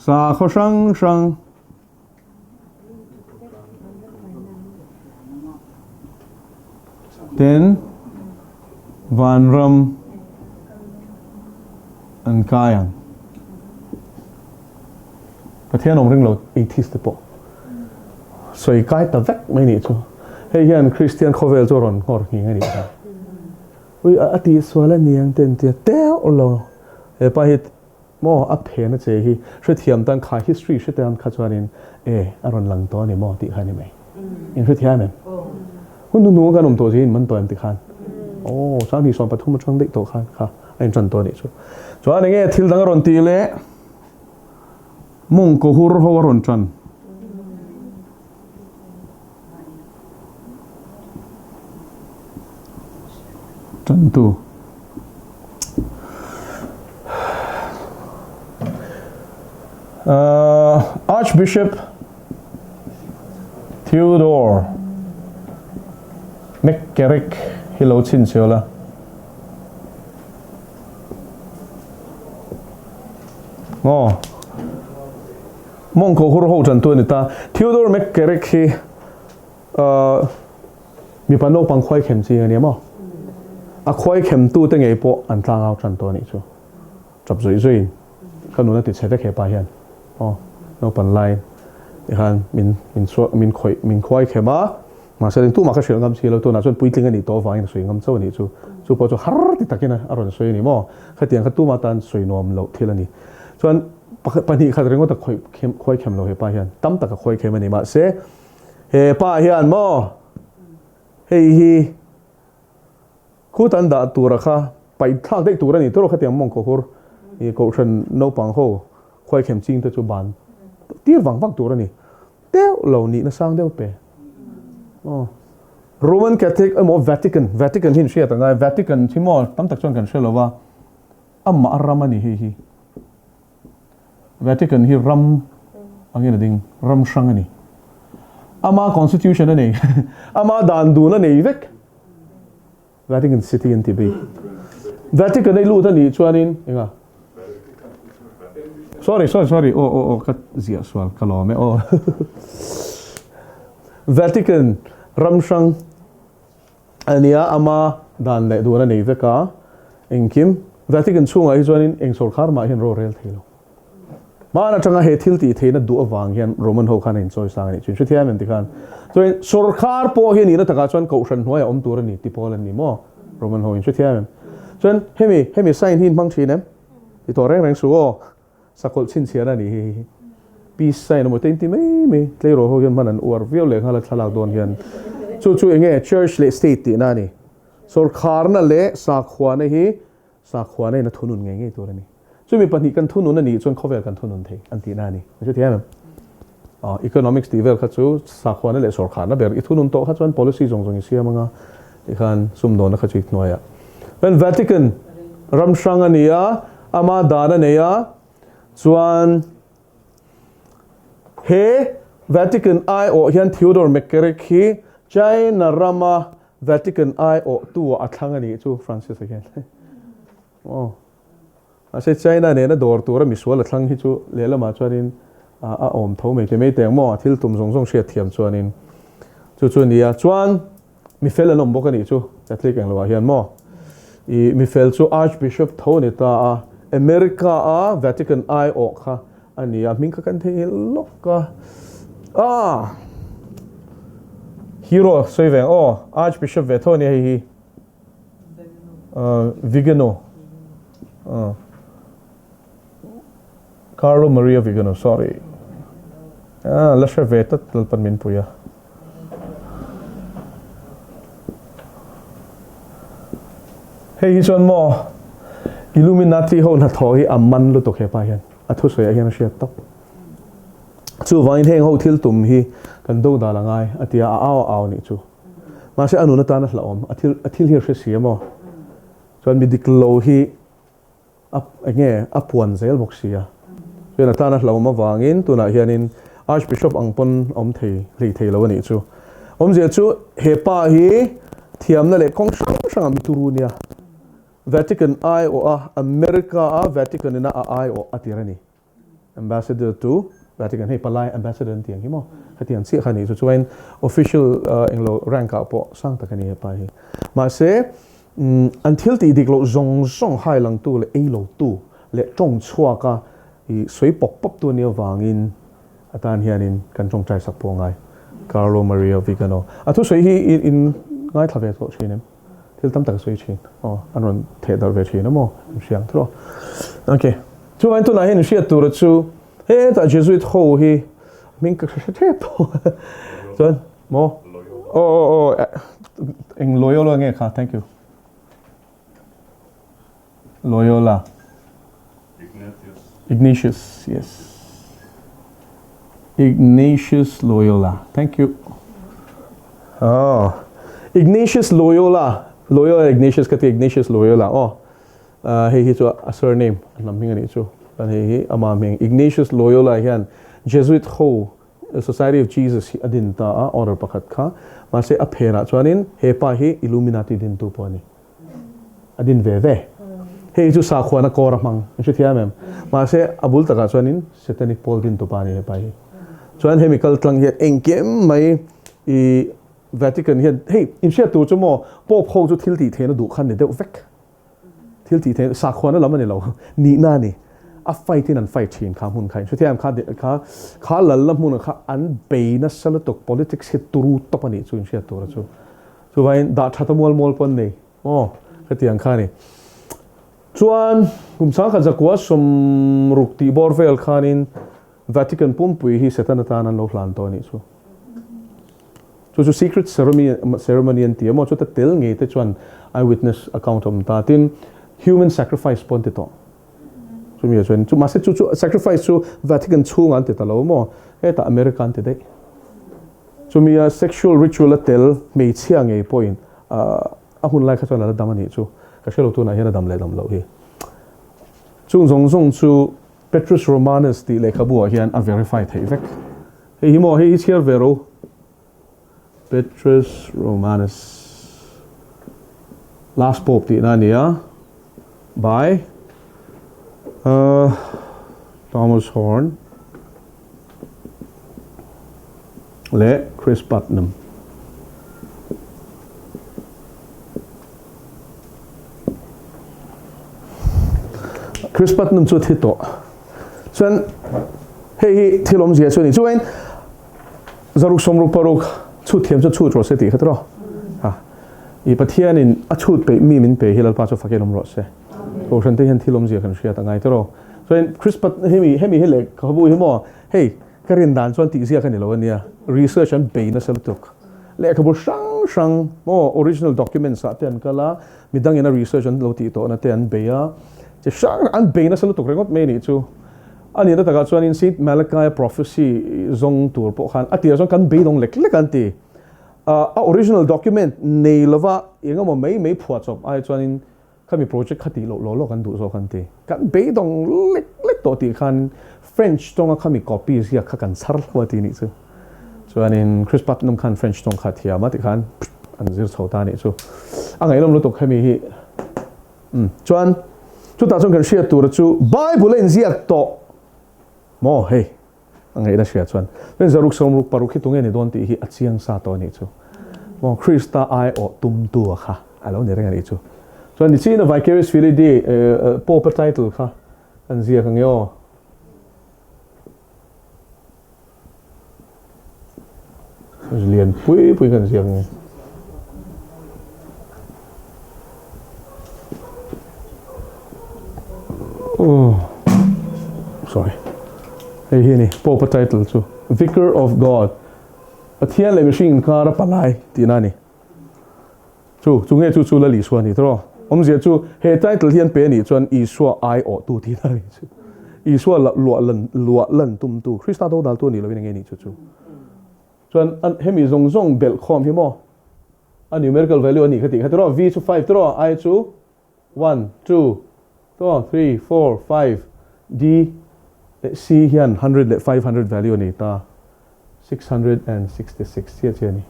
Sakhaw hrang hrang. Ten vanram an kai ang. Pathian awm ring lo atheist te pawh sawi kai ta vek mai nih chu. Hei hian Kristian khawvel chu a rawn nghawr nghing a nih kha. Ui a tihsual a niang te an tia teuh lo. He pa hi maw a phen a che hi hrethiam tan kha history hre tan kha chuanin e a rawn lang tawh a ni maw tih kha a ni mai. In hrethiam em? Hun hnuhnung a kan awm tawh zia in man tawh em ti khan? Aw 20 13 atang daih tawh khan kha a intan tawh a nih chu. Chuan enge thil dang a rawn tih leh? Mawngkaw hur ho a rawn tan. Tantu. Archbishop Theodore McCarrick hi lo chhinchhiau la. Aw. Mawngkaw hur ho tantu a ni ta. Theodore McCarrick hi uh, mipa naupang khuai khem chi a ni maw? A khuai khem tu te ngei pawh an tlangau tan tawh a nih chu. Tap zawih zawih in ka nun a ti chhe vek he pa hian. Aw, naupan lai tikhan min min min khawih min khuai khem a. Mahse eng tumah ka hrilh ngam si lo, tunah chuan puitling a nih tawh avangin a sawi ngam chauh a nih chu. Chu pawh chu har ti takin a rawn sawi a ni maw? Khatiang kha tumah tan sawi nuam loh thil a ni. Chuan pahnih khat ringawt a khawi khem khawi khem lo he pa hian, tam tak a khawi khem a ni. Mahse he pa hian maw hei hi khutan dah tura kha paih thlak daih tur a ni tawrh khatiang mawngkaw hur i kohhran naupang ho khawi khem ching te chu ban tir vang vang tur a ni. Deuh lo nihna sang deuh pe. Aw. Roman Catholic emaw Vatican, Vatican hi in hriat ang a, Vatican hi maw tam tak chuan kan hre lo va, amah a ram a ni hei hi. Vatican hi ram angin a ding, ram hrang a ni. Ama constitution a nei, ama dan dun a nei vek. Vatican City an ti bik. Vatican a i lut a nih chuanin enga? Sorry, sorry, sorry. Aw, aw, aw, ka ziah sual ka lawm e aw. Vatican ram hrang a nia ama dan leh dun a nei vek a, engkim Vatican chhungah hi chuanin eng sawrkar mah hian rorel thei lo. Hmaan atanga he thil tih theihna duh avang hian Roman ho khan a inchawi sang a nih chu. Hrethiam em tikhan? Chuan sawrkar pawh hi a nihna takah chuan kohhran hnuaiah awm tur a ni ti pawl an ni maw? Roman ho in hrethiam em? Chuan hemi hemi sign hi in hmang thin em? Ti tawh reng reng suh aw. Sakawlh chhinchhiahna a nih hi hei. Peace sign emaw te in ti mai mai. Tleirawl ho hian hman an uar viau leh nghal a thlalak dawn hian. Chu chu enge church leh state tihna a ni. Sawrkharna leh sakhuana hi Sakhuana in a thunun ngei ngei tur a ni. Chumi pahnih kan thunun a nih chuan khawvel kan thunun thei an tihna a ni. Hre thiam em? Aw, economics tih vel kha chu sakhuana leh sawrkharna ber i thunun tawh kha chuan policy zawng zawng i siam anga tikhan sumdawnna kha chu i hnuai ah. Chuan Vatican ram hrang a ni a, ama dan a nei a, chuan he Vatican aiawh hian Theodore McCarrick hi China rama Vatican aiawhtu ah a thlang a nih chu Francis a hian. Aw. Mahse China nena dawr tura misual a thlang hi chu lehlamah chuanin a awm tho mai te mai teng maw a thil tum zawng zawng hriat thiam chuanin chu chu a ni a. Chuan mifel an awm bawk a nih chu Catholic englo ah hian maw. I mifel chu Archbishop tho a ni ta a, America a Vatican aiawh kha A ni a, hming kha kan theihnghilh lawk a. Ah! Hero sawi ve ang aw, Archbishop ve tho a nia hei hi. Vigano. Carlo Maria Vigano, sorry. Ah, la hre ve tlat Lalpan min pui a. Hei hi chuan maw Illuminati ho hnathawh hi a man lutuk hepa hian. A thusawiah hian a hriat tawp. Chuvangin heng ho thil tum hi kan do dal a ngai a ti a, a au a au nih chu. Mahse a nun atan a hlauhawm, a thil a thil hi a hre si a maw? Chuan mi dik lo hi a eng nge a puan zel bawk si a. Chuan a tan a hlauhawm avangin tunah hianin Archbishop ang pawn a awm thei hlei thei lo a nih chu. Awmzia chu he pa hi thiamna leh kawng hrang hrangah mi turu nia. Vatican aiawh a, America a Vatican ina a aiawh a tir a ni. Ambassador to Vatican, hei palai ambassador an ti ang hi maw? Hetiang chiah kha a nih chu. Chuan official englo rank ah pawh sang tak a ni hepa hi. Mahse, an thil tih dik loh zawng zawng hai langtu leh ei lotu leh tawng chhuak a. I sawi pawp pawp tu ania vangin atan hianin kan tawngtai sak pawh ngai. Carlo Maria Vigano. A thusawi hi in in ngaithla ve tawh thin em? Thil tam tak a sawi thin. Aw, an rawn theh darh ve thin a maw? An hria ang tawh. Ok. Chuvangin tunah hian in hriat tura chu hetah Jesuit ho hi hming ka hre tep tawh. Chuan maw? Aw aw aw eng Loyola nge kha? Thank you. Loyola. Ignatius. Ignatius, yes. Ignatius Loyola. Thank you. Oh. Ignatius Loyola. Loyola Ignatius ka ti Ignatius Loyola. Oh. Uh, hei hi chu a surname a hnam hming ani chu. Kan hei hi ama hming Ignatius Loyola hian Jesuit ho Society of Jesus hi a din ta a order pakhat kha. Mahse a phenah chuanin he pa hi Illuminati dintu pawh ani. A din ve ve. Hei chu sakhuana kawr a hmang, in hrethiam em? Mahse, a bul takah chuanin Satanic pawl din tupa a ni hepa hi. Chuan hemi kal tlang hian engkim mai i Vatican hian, hei, in hriat tur chu maw, Pope ho chu thil tih theihna duh khan ni deuh vek. Thil tih theihna, sakhuana lam a ni lo, nihna a ni. A fight in an fight thin kha hmun kha, in hrethiam em? Kha kha kha lalna hmunah kha an bei nasa lutuk, politics hi turu tawp a nih chu in hriat tur a chu. Chuvangin dah that a mual mual pawn nei maw hetiang kha a ni. Chuan kum sangkhat zakua sawmruk tih bawr vel khanin Vatican pumpui hi Satan atan an lo hlan tawh a nih chu. Chu chu secret ceremony an ti a maw chuta tel ngei te chuan eyewitness account a awm ta. Tin, human sacrifice pawh an ti tawh. Chumi ah chuan chu mahse chu chu sacrifice chu Vatican chhungah an ti ta lo maw hetah America an ti daih. Chumia sexual ritual a tel hmeichhia ngei pawhin a hun lai kha chuan a la dam a nih chu. Ka hre lo tunah hian a dam leh dam loh hi. Chung zawng zawng chu Petrus Romanus tih lehkhabu ah hian a verify theih vek. Hei hi maw hei hi chhiar ve ro. Petrus Romanus Last Pope tihna a ni a by Thomas Horn. Leh Chris Putnam. Chris Putnam chu a thi tawh. Chuan hei hi thil awmzia chu a ni. Chuan zaruk sawmruk paruk chhut thiam chu chhut rawh se tih kha tiraw. Ha. I Pathianin a chhut peih mi min pe hi Lalpa chu fakin awm rawh se. Kohhran te hian thil awmzia kan hriat a ngai tiraw. Chuan Chris Pat hemi hemi hi lehkhabu hi maw hei ka rin dan chuan tih ziak a ni lo a nia research an bei nasa lutuk lehkhabu hrang hrang maw original documents ah te an kal a midang ina research an lo tih tawhna te an bei a chi hrang an bei nasa lutuk ringawt mai a nih chu a nihna takah chuanin Saint Malachi prophecy zawng tur pawh khan a tirah chuan kan beidawng lek lek an ti a original document nei lova eng emaw mai mai phuahchawp ai chuanin Khami project kha tih loh law law kan duh zawk an ti. Kan beidawng lek lek tawh tih khan French tawnga khami copy ziak kha kan chhar hlauh a ti nih chu. Chuanin Chris Putnam khan French tawng kha a thiam a ti khan an zir chho ta nih chu. A ngaihnawm lutuk hemi hi. Umm chuan chutah chuan kan hriat tura chu Bible a inziak tawh maw hei. A ngaihna hria chuan Pen zaruk sawmruk paruk hi tunge ni dawn tih hi a chiang sa tawh a nih chu. Maw Krista aiawh tumtu a kha a lo ni reng a nih chu. Chuan nichina Vicarious Filii Dei Pope-a title kha an ziak ang e aw. Lian pui pui kan ziak ang e. Oh, sorry. Hei hi ni Pope title chu Vicar of God. Pathian leh mihring inkar a palai tihna a ni. Chu chu nge chu chu Lal Isua a ni tawh. Awmzia chu he title hi an pe a nih chuan Isua aiawhtu tihna a ni chu. Isua luah lan luah lan tumtu Krista dodaltu a nih lohin enge nih chu chu. Chuan hemi zawng zawng belh khawm hi maw a numerical value a nih kha tih kha tiraw V chu 5 tiraw I chu 1 2 tiraw 3 4 5 D leh C hian 100 leh 500 value a nei ta 666 chiah chiah a ni.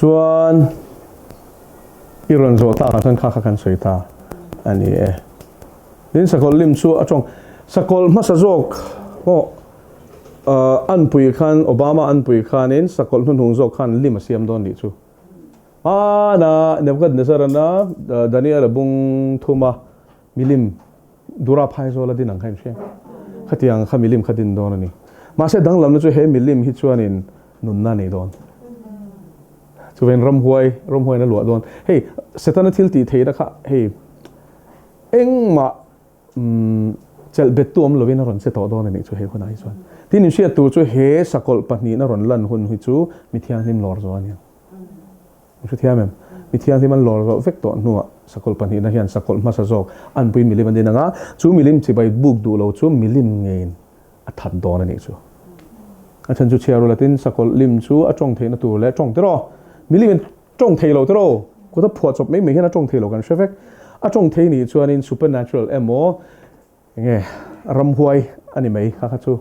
Chuan i rawn zawh takah chuan kha kha kan sawi ta a ni e. Tin sakawlh lim chu a tawng sakawlh hmasa zawk pawh ahh. Anpui khan, Obama anpui khanin sakawlh hnuhnung zawk khan lim a siam dawn nih chu. Hmana Nebuchadnezzar-ana Daniel-a bung thuma milim Dura phaizawl a din ang kha in hria. Khatiang kha milim kha din dawn a ni. Mahse danglamna chu he milim hi chuanin nunna a nei dawn. Chuvein ramhuai, ramhuaiin a luah dawn. Hei, Setana thil tih theihna kha hei engmah chelh bettu awm lovin a rawn che tawh dawn a nih chu he hunah hi chuan. Tin, inhriat tur chu he sakawlh pahnihna rawn lan hun hi chu mi thianghlim lawr zawh a ni ang. I hrethiam em? Mi thianghlim an lawr zawh vek tawh hnuah sakawlh pahnihna hian sakawlh hmasa zawk anpui milim an din ang a, chu milim chibai buk duh lo chu milim ngeiin a that dawn a nih chu. A chhan chu chhiar ula tin sakawlh lim chu a tawng theihna tur leh tawng tiraw? Milimin tawng thei lo tiraw? Kut a phuah chawp mai mai hian a tawng thei lo kan hre vek. A tawng thei nih chuanin supernatural emaw Enge ramhuai a ni mai kha kha chu.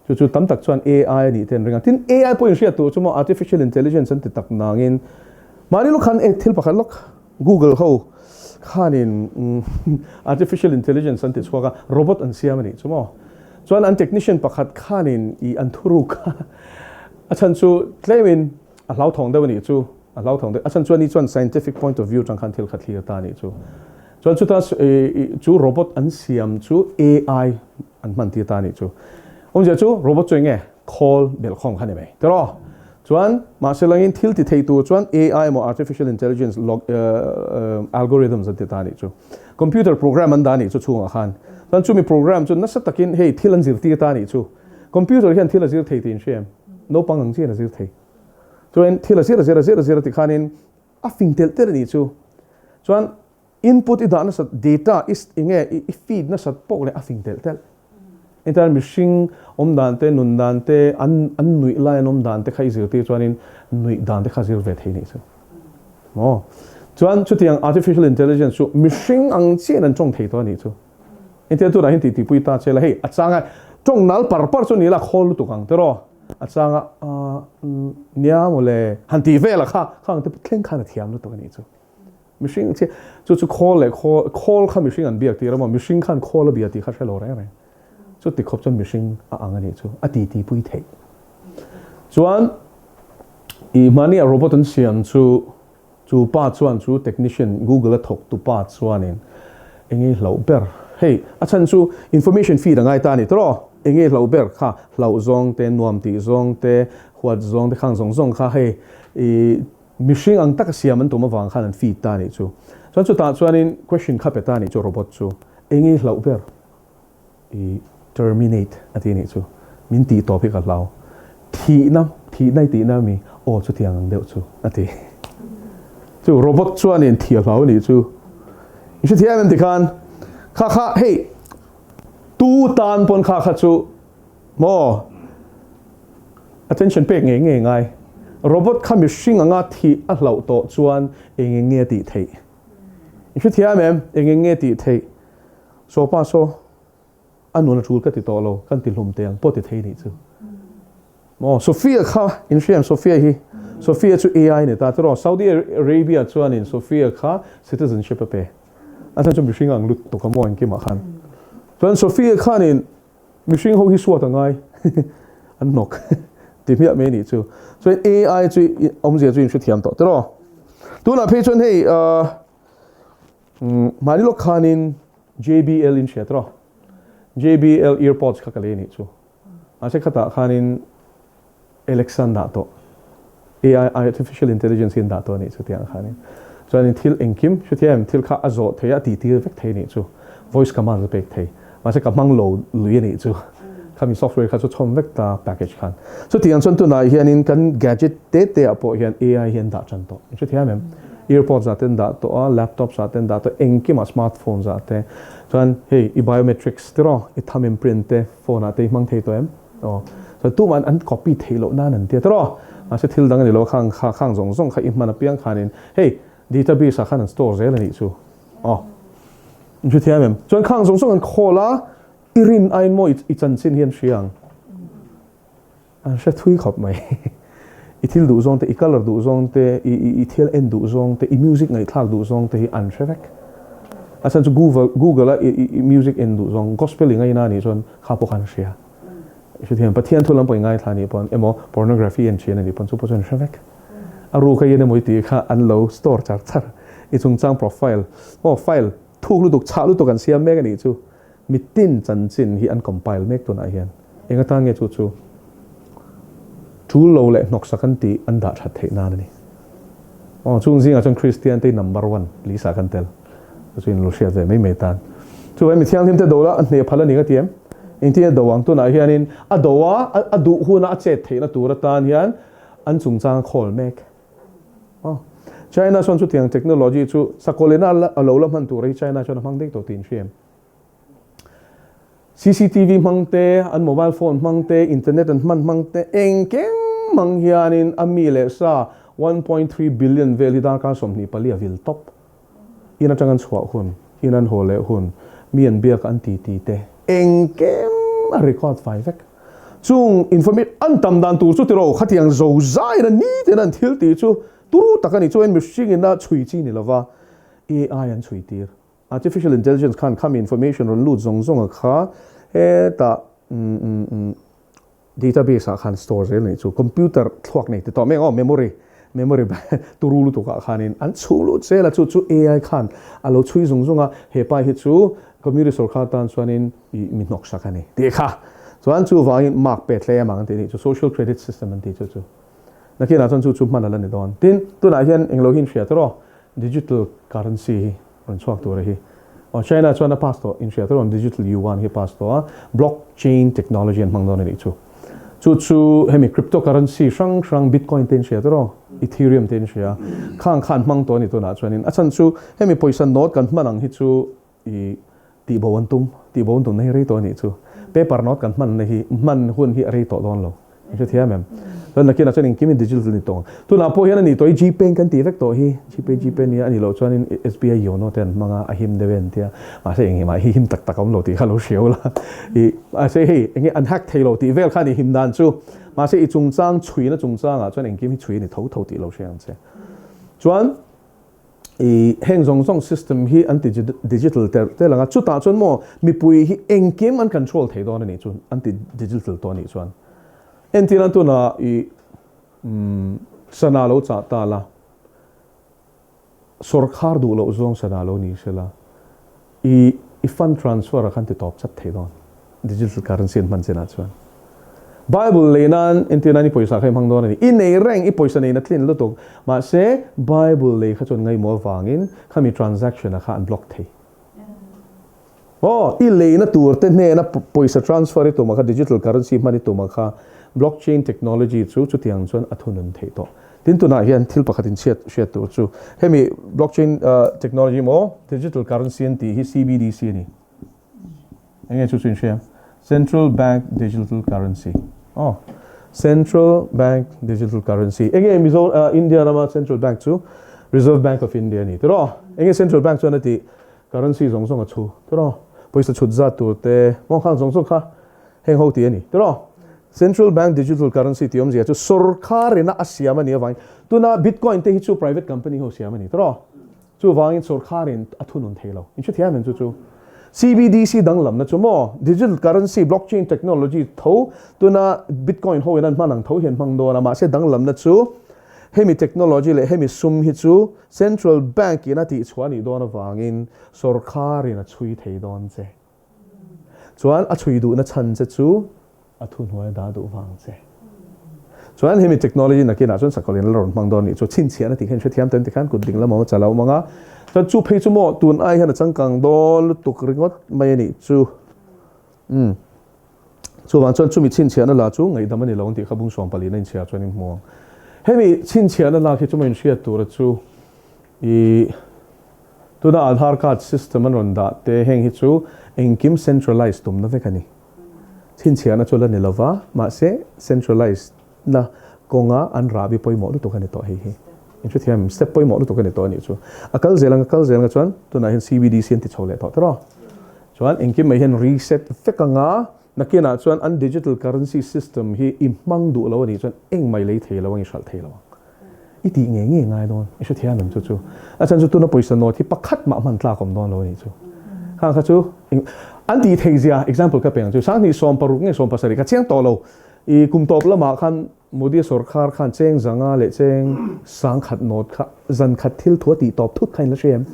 Chu chu tam tak chuan AI a nih te an ring a. Tin, AI pawhin hriat tur chu maw artificial intelligence an ti tak nangin mahni lawk khan e thil pakhat lawk Google ho khanin artificial intelligence an ti chhuak a, robot an siam a nih chu maw. Chuan an technician pakhat khanin i an thuruk kha a chhan chu tlemin a hlauthawng deuh a nih chu. A hlauthawng deuh. A chhan chuan ni chuan scientific point of view atang khan thil kha thlir ta a nih chu. Chuan chuta chu robot an siam chu AI an hman tir ta a nih chu. Awmzia chu robot chu enge khawl belhkhawm kha ni mai tiraw? Chuan mahse langin thil ti thei tur chuan AI emaw artificial intelligence algorithms an ti ta a nih chu. Computer program an dah a nih chu chhungah khan. Chuan chumi program chu nasa takin hei thil an zirtir ta a nih chu. Computer hian thil a zir thei tih in hria em? Naupang ang chian a zir thei. Chuan thil a zir a zir a zir a zir a ti khanin a fing telh telh a nih chu. Chuan input i dah nasat data i enge i feed nasat pawh leh a fing telh telh. Entirnan mihring awm dan te nun dan te an an nuih lai an awm dan te kha i zirtir chuanin nuih dan te kha zir ve thei nih chu. Maw? Chuan chutiang artificial intelligence chu mihring ang chiahin an tawng thei tawh a nih chu. Entirnan tunah hian tih tihpui ta che la hei a changa tawng nal par par chu ni la khawl lutuk ang tiraw? A changa aah nia mawle han tih vel a kha khang te thleng khan a thiam lutuk a nih chu. Mihring chi chu chu khawl leh khawl khawl kha mihring an biak tir a maw mihring khan khawl a bia tih kha hre lo reng reng. Chu ti khawp chuan mihring a ang a nih chu a ti ti pui theih. Chuan i hmani a robot an siam chu Chu pa chuan chu technician Google a thawk tu pa chuanin enge hlauh ber? Hei, a chhan chu information feed a ngai ta a ni tawh. Enge hlauh ber kha hlauh zawng te, nuam tih zawng te, huat zawng te khang zawng zawng kha hei i mihring ang taka siam an tum avang khan an feed ta a nih chu. Chuan chutah chuanin question kha pe ta a nih chu robot chu enge hlauh ber? I terminate a ti nih chu. Min tih tawp hi ka hlau. Thihna, thihna i tihna ami? Aw chutiang ang deuh chu a ti. Chu robot chuanin thih a hlau nih chu. I hrethiam em tikhan? Kha kha hei tu tan pawn kha kha chu maw attention pek ngei ngei ngai. Robot kha mihring anga thih a hlauh tawh chuan eng eng nge a tih theih? I hrethiam em? Eng eng nge a tih theih? Saw pa saw, a nun a tul ka ti tawh lo, kan ti hlum teh ang pawh ti thei nih chu. Maw, Sophia kha, in hria em Sophia hi? Sophia chu AI ni ta tiraw, Saudi Arabia chuanin Sophia kha citizenship a pe. A chhan chu mihring ang lutuk a maw engkimah khan. Chuan Sophia khanin mihring ho hi suat a ngai, an hnawk ti hmiah mai nih chu. Chuan AI chu awmzia chu in hrethiam tawh tiraw. Tunah phei chuan hei Mahni lawk khanin JBL in hriat rawh. JBL earpods kha ka lei anih chu. Mahse khatah khanin Alexa an dah tawh. AI, Artificial Intelligence hi an dah tawh anih chu tiang khanin. Chuanin thil engkim hrethiam em thil kha a zawh thei a, a tih tir vek thei anih chu. Voice command a pek thei. Mahse ka hmang lo lui anih chu. Khami software kha chu chhawm vek ta package khan. Chutiang chuan tunah hianin kan gadget te te ah pawh hian AI hi an dah tan tawh. In hrethiam em? Earpods ah te an dah tawh a, laptops ah te an dah tawh, engkimah smartphones ah te. Chuan hei i biometrics tiraw, i thumb imprint te phone ah te i hmang thei tawh em? Aw. Chuan tuman an copy theih loh nan an tia tiraw? Mahse thil dang a ni lo a, khang kha khang zawng zawng kha i hman apiang khanin hei database ah khan an store zel anih chu. Aw. In hrethiam em? Chuan khang zawng zawng an khawl a, i rin aiin maw i chanchin hi an hria ang. An hre thui khawp mai. I thil duh zawng te, i colour duh zawng te, i thil en duh zawng te, i music ngaihthlak duh zawng te hi an hre vek. A chhan chu Google, Google a i music en duh zawng, gospel i ngaina anih chuan kha pawh kha an hria. Hrethiam, Pathian thu lam pawh i ngaithla anih pawn emaw pornography en thin anih pawn chu pawh chu an hre vek. A ruk a in emaw i tih kha an lo store char char. I chungchang profile, aw file thuk lutuk, chhah lutuk an siam mek anih chu. Mitin chanchin hi an compile mek tunah hian. Eng atan nge chu chu tul lo leh hnawksak an tih an dah that theih nan a ni. Aw, chung zingah chuan Kristian te hi number one lisa kan tel. Chu chu in lo hriat ve mai mai tan. Chuvangin mi thianghlim te do la a hneh phal a ni ka ti em? Engtin a do ang tunah hianin a do a, a duh huna a chet theihna tur atan hian an chungchang a khawl mek. Aw, China chuan chutiang technology chu sakawlina a lo la hman tur hi China chuan a hmang daih tawh tih in hria em? Cctv hmang te, an mobile phone hmang te, internet an hman hmang te, engkim hmang hianin a mi leh sa 1.3 billion vel hi darkar 24 a vil tawp. In atang an chhuah hun, in an haw leh hun, mi an biak an ti ti te, engkim a record fai vek. Chung information an tam dan tur chu tiraw khatiang zo zaiin a nitin an thil tih chu turu tak a ni. Chuan mihring ina chhui chi ni lova AI an chhui tir. Artificial intelligence khan khami information rawn lut zawng zawng a kha hetah database ah khan store zel anih chu computer thluak nei ti tawh mai ang aw memory memory turu lutuk ah khanin an chhung lut zel a chu chu AI khan a lo chhui zung zung a hepa hi chu community sorkar tan chuanin ih mi hnawk sak a ni tih kha chuan chuvangin mark pe tlem ang an tih anih chu social credit system an tih chu chu nakinah chuan chu chu hman a la ni dawn tin tunah hian englo hi in hria tawh rawh digital currency hi Rawn chhuak tur a hi. Aw China chuan a pass tawh, inhriat a rawn digital yuan hi a pass tawh a, block chain technology an hmang dawn a nih chu. Chu chu hemi crypto currency hrang hrang bitcoin te inhriat rawh, ethereum te inhria, khang kha an hmang tawh a ni tunah chuanin a chhan chu hemi pawisa note kan hman ang hi chu i tihbo an tum, tihbo an tumna hi rei tawh a nih chu. Paper note kan hmanna hi hman hun hi a rei tawh dawn lo. An hre thiam em? Chuan nakinah chuan engkim in digital ni tawh ang. Tunah pawh hian a nih tawh hi Gpay kan tih vek tawh hi. Gpay Gpay nia a nih loh chuanin SBI Yono te an hmang a, a him deuh e an tia. Mahse eng himah hi him tak tak a awm lo tih kha lo hriau la. Ih mahse hei enge an hack thei lo tih vel kha a ni him dan chu. Mahse i chungchang chhuina chungchangah chuan engkim hi chhui a ni tho tho tih lo hria ang che. Chuan. I heng zawng zawng system hi an ti digital ter tel ang a, chutah chuan maw mipui hi engkim an control thei dawn a nih chu, an ti digital tawh a nih chuan. Entir an tunah i sana lo chah ta la, sawrkhar duh loh zawng sana lo ni se la, I i fund transfer a khan ti tawp chat thei dawn digital currency an hman chinah chuan. Bible lei nan entir nan i pawisa kha i hmang dawn a ni. I nei reng i pawisa nei na tlin lutuk. Mahse Bible lei kha chuan ngaihmawh avangin khami transaction a kha an block thei. Aw i leina tur te hnena pawisa transfer i tum a kha digital currency hman i tum a kha blockchain technology chu chutiang chuan a thunun theih tawh. Tin tunah hian thil pakhat in chhiat hriat tur chu hemi blockchain technology emaw digital currency an tih hi CBDC a ni. Enge chu chu in hria? Central Bank Digital Currency. Aw Central Bank Digital Currency. Enge Mizo India rama Central Bank chu Reserve Bank of India a ni tiraw? Enge Central Bank chuan a tih currency zawng zawng a chhu tiraw? Pawisa chhut zat tur te maw khang zawng zawng kha Heng ho tih a ni. Tiraw? Central Bank Digital Currency tih awmzia chu sawrkar ina a siam a nih avangin tuna Bitcoin te hi chu private company ho siam a ni. Tiraw? Chuvangin sawrkharin a thunun thei lo. In hrethiam em chu chu? CBDC danglamna chu maw? Digital currency, blockchain technology tho tuna Bitcoin ho in an hman ang tho hian hmang dawn a, mahse danglamna chu hemi technology leh hemi sum hi chu Central Bank in a tihchhuah a nih dawn avangin sawrkharin a chhui thei dawn che. Chuan a chhui duhna chhan che chu a thuhnuai a dah duh vang che. Chuan hemi technology nakinah chuan sakawlh in la rawn hmang dawn nih chu chhinchhiahna tih kha in hrethiam ta in tikhan kut ding lamah a lo awm ang a. Chuan chu phei chu maw tun ai hian a changkang dawn lutuk ringawt mai a nih chu. Umm. Chuvang chuan chumi chhinchhiahna la chu ngaihdam a ni lo ang tih kha bung 14 a inchhiar chuan in hmu ang. Hemi chhinchhiahna lak hi chu maw inhriat tura chu i Tuna Aadhaar card system an rawn dah te heng hi chu engkim centralize tumna vek a ni. Chhinchhiahna chu la ni lova, mahse centralize na kawnga an rahbi pawimawh lutuk a ni tawh hei hi. In hrethiam em? Step pawimawh lutuk a ni tawh a nih chu. A kal zel ang a kal zel ang chuan tunah hian CBDC an ti chho leh tawh tawh. Chuan engkim mai hian reset vek anga nakinah chuan an digital currency system hi i hmang duh lo a nih chuan engmah i lei thei lo ang i hralh thei lo ang. I tih ngei ngei ngai dawn, i hrethiam em chu chu. A chhan chu tuna pawisa nawt hi pakhat mah hman tlak awm dawn lo a nih chu. Khang kha chu an tih theih zia example ka pe ang chu. 2016 nge 17 ka chiang tawh lo. I kum tawp lamah khan Modi sorkar khan cheng zanga leh cheng 10,000 note kha zan khat thil thu a tih tawp thut kha in la hria em?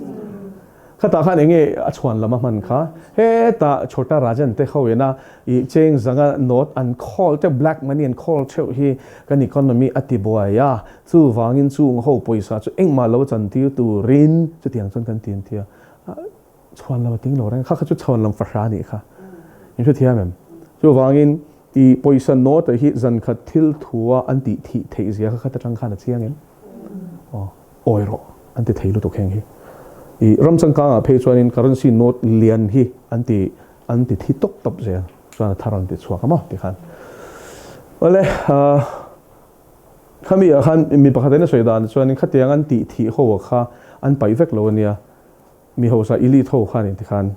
Khatah khan enge a chhuan lam a hman kha? Hetah Chhota Rajan te ho ina i cheng zanga note an khawl teuh, black money an khawl theuh hi kan economy a ti buai a, chuvangin chung ho pawisa chu engmah lo chantir turin chutiang chuan kan ti an ti a. Chhuan lam a ting lo reng, kha kha chu chhuan lam fahra a nih kha. In hrethiam em? Chuvangin i pawisa note hi zan khat thil thua an tih thih theih zia kha khat atang khan a chiang em? Aw, awi rawh an ti thei lutuk heng hi. I ram changkangah phei chuanin currency note lian hi an ti an ti thi tawp tawp zel chuan a thar an ti chhuak a maw tikhan. Awle, khami ah khan mi pakhat in a sawi dan chuanin khatiang an tih thih ho kha an paih vek lo ania. Mi hausa elite ho khan in tikhan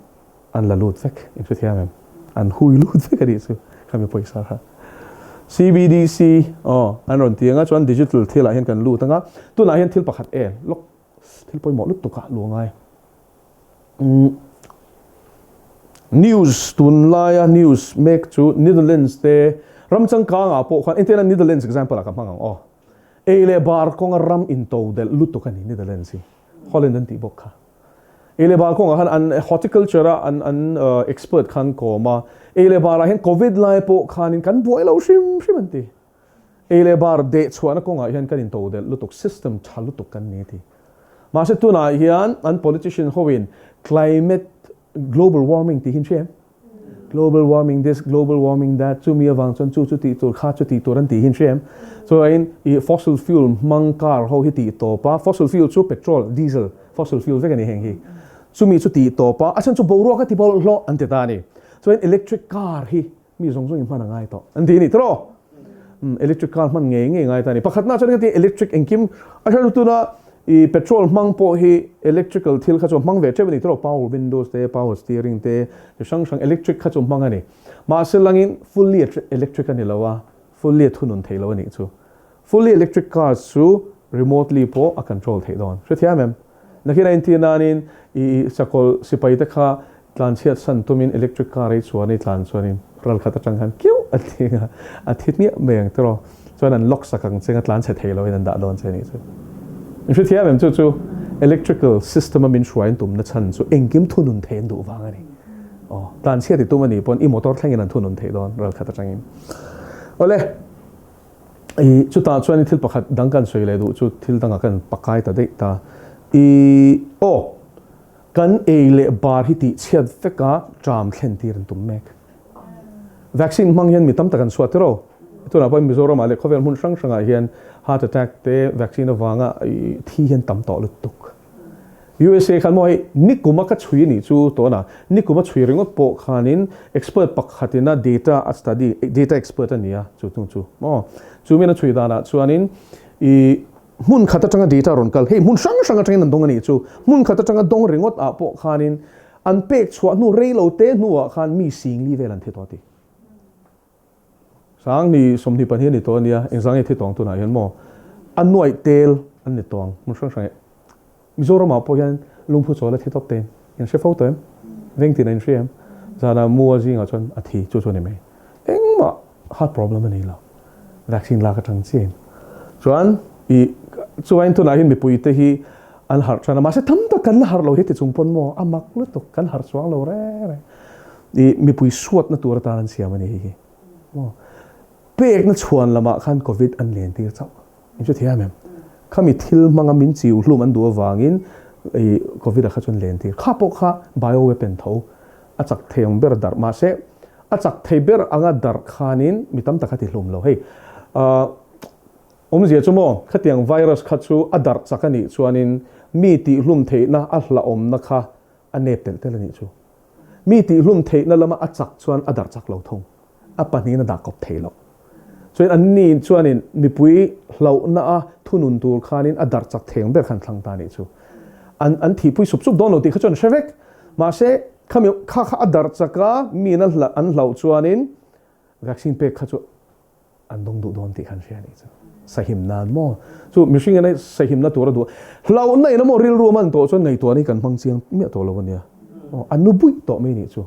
an la lut vek, in hrethiam em? An hui lut vek a nih chu khami pawisa kha. CBDC aw an rawn ti anga chuan digital thil ah hian kan lut anga tunah hian thil pakhat e lawk thil pawimawh lutuk a luh angai. Umm news tunlaia news mek chu Netherlands te ram changkangah pawh khan entirna Netherlands example ah ka hmang ang aw. Ei leh bar kawnga ram into delh lutuk a ni Netherlands hi. Holland an tih bawk kha. Ei leh bar kawngah khan an horticulture a an an expert khan kawm a, ei leh barah hian covid lai pawh khanin kan buai lo hrim hrim an ti. Ei leh bar deh chhuahna kawngah hian kan into delh lutuk, system tha lutuk kan ni ti. Mahse tunah hian an politician hoin climate global warming tih hi an hria em? Global warming this, global warming that, chumi avang chuan chu chu tih tur, kha chu tih tur an tih hi an hria em? Chuain i fossil fuel hmang car ho hi tih tawp a, fossil fuel chu petrol, diesel, fossil fuel vek a ni heng hi. Chumi chu tih tawp a, a chhan chu boruak a ti bawlhhlawh an ti ta a ni. Chuain electric car hi mi zawng zawng in hman a ngai tawh an ti a ni tawh. Electric car hman ngei ngei ngai ta a ni. Pakhatna chuan ka ti electric engkim a hriat tuna i petrol hmang pawh hi electrical thil kha chu a hmang ve teuh a ni tawh power windows te power steering te chi hrang hrang electric kha chu a hmang a ni. Mahse langin fully electric a ni lo a, fully a thunun thei lo a nih chu. Fully electric car chu remotely pawh a control theih dawn. Hrethiam em? Nakin a intir nanin i sakawlh sipai te kha tlanchhiat san tumin electric car ei chuan i tlan chuanin ral khat atang khan kiuh a ti a, a thi hmiah mai ang tiraw. Chuan an lock sak ang cheng a tlan chhe thei loin an dah dawn che anih chu. In hrethiam em chu chu electrical system a min hruaiin tumna chhan chu engkim thunun thei an duh vang a ni. Aw, tlanchhiat i tum anih pawn i motor thlengin an thunun thei dawn ral khat atangin. Awle. I chutah chuan thil pakhat dang kan sawi leh duh chu thil dangah kan pakai ta daih ta. I aw, kan ei leh bar hi tih chhiat veka tram thlen tir an tum mek. Vaccine hmang hian mi tam tak an chhuah tir o. Tunah pawhin Mizoramah leh khawvel hmun hrang hrangah hian heart attack te vaccine avanga thi hian tam tawh lutuk. USA khan maw hei nikuma ka chhui anih chu tawna nikuma chhui ringawt pawh khanin expert pakhatina data a study data expert a nia chu chung chu maw chu miin a chhui danah chuanin i hmun khat atanga data rawn kal hei hmun hrang hrang atangin an dawng anih chu hmun khat atanga dawng ringawt ah pawh khanin an pek chhuah hnu reilo te hnuah khan mi singli vel an thi tawh a ti. 2022 a ni tawh a nia, engzah nge thi tawng tunah hian maw? A nuaih tel an ni tawng hmun hrang hrang e. Mizoramah pawh hian lungphu chawl a thi tawp tein in hre fo tawh em? Veng tin a in hria em? Zanah mu a zingah chuan a thi chu chu a ni mai. Engmah heart problem a nei lo. Vaccine lak atang chiahin. Chuan i chuain tunah hian mipui te hi an harh tan a, mahse tam tak kan la harh lo hi ti chung pawn maw a mak lutuk kan harh chuang lo reng reng. I mipui suatna tur atan an siam a ni hi. Maw? Pekna chhuan lamah khan Covid an len tir chauh. In hre thiam em? Khami thil hmanga min chiu hlum an duh avangin i Covid-a kha chu an len tir. Kha pawh kha bio-weapon tho a chak thei ang ber darh. Mahse, a chak thei ber anga darh khanin mi tam tak a ti hlum lo. Hei, awmzia chu maw, khatiang virus kha chu a darh chak a nih chuanin mi tihhlum theihna a hlauhawmna kha a nep telh telh a nih chu. Mi tihhlum theihna lama a chak chuan a darh chak lo thung. A pahnihin a dah kawp thei lo. Chuan anni chuanin mipui hlauhna a thunun tur khanin a darh chak thei ang ber khan thlang ta nih chu. An an thihpui sup sup dawn lo tih kha chuan an hre vek. Mahse, khami kha kha a darh chak a, miin a an hlauh chuanin vaccine pek kha chu An dawng duh dawn tih khan hria nih chu. Sahim nan maw? Chu mihring ina sahimna tur a duh. Hlauhna ina maw rilru a man tawh chuan ngaihtuahna hi kan hmang chiang miah tawh lo a nia. Aw, an nu buih tawh mai nih chu.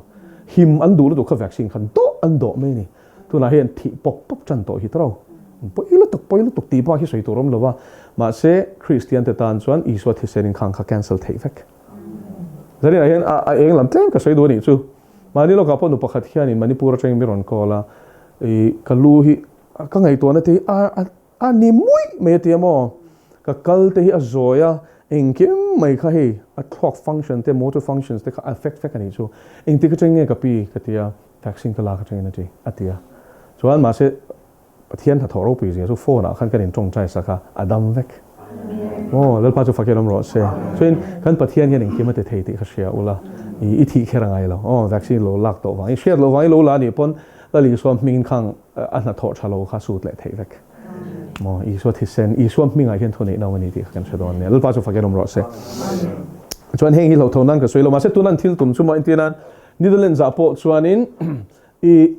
Him an duh lutuk kha vaccine khan dawh an dawh mai a ni. Tunah hian thih pawp pawp tan tawh hi tawrh. Pawi lutuk, pawi lutuk tih bak hi sawi tur awm lo va. Mahse, Kristian te tan chuan Isua thisen in khang kha cancel theih vek. Zaninah hian a a eng lam tlem ka sawi duh a nih chu. Mahni lawkah pawh nu pakhat hianin Manipur atangin mi rawn call a, ih ka lu hi ka ngaihtuahna te hi a a A ni muih mai a ti a maw? Ka kal te hi a zawi a, engkim mai kha hei a thluak function te, motor functions te kha a affect vek a nih chu. Engtik atang nge ka pi? ka ti a, vaccine ka lak atangin a ti, a ti a. Chuan mahse Pathian hnathawh ropui zia chu phone ah khan kan in tawngtai sak a, a dam vek. Aw, Lalpa chu fakhian awm rawh se. Chuan kan Pathian hian engkim a ti thei tih kha hria ula, i thih kher a ngai lo. Aw, vaccine lo lak tawh vang, i hriat loh vang i lo la anih pawn Lal Isua hmingin khang A hnathawh tha lo kha sut leh theih vek. Maw Isua thisen, Isua hmingah hian thuneihna awm a ni tih kha kan hre dawn nia. Lalpa chu fakin awm rawh se. Chuan heng hi hlauhtho nan ka sawi lo. Mahse tuna an thil tum chu maw entir nan Netherlands ah pawh chuanin i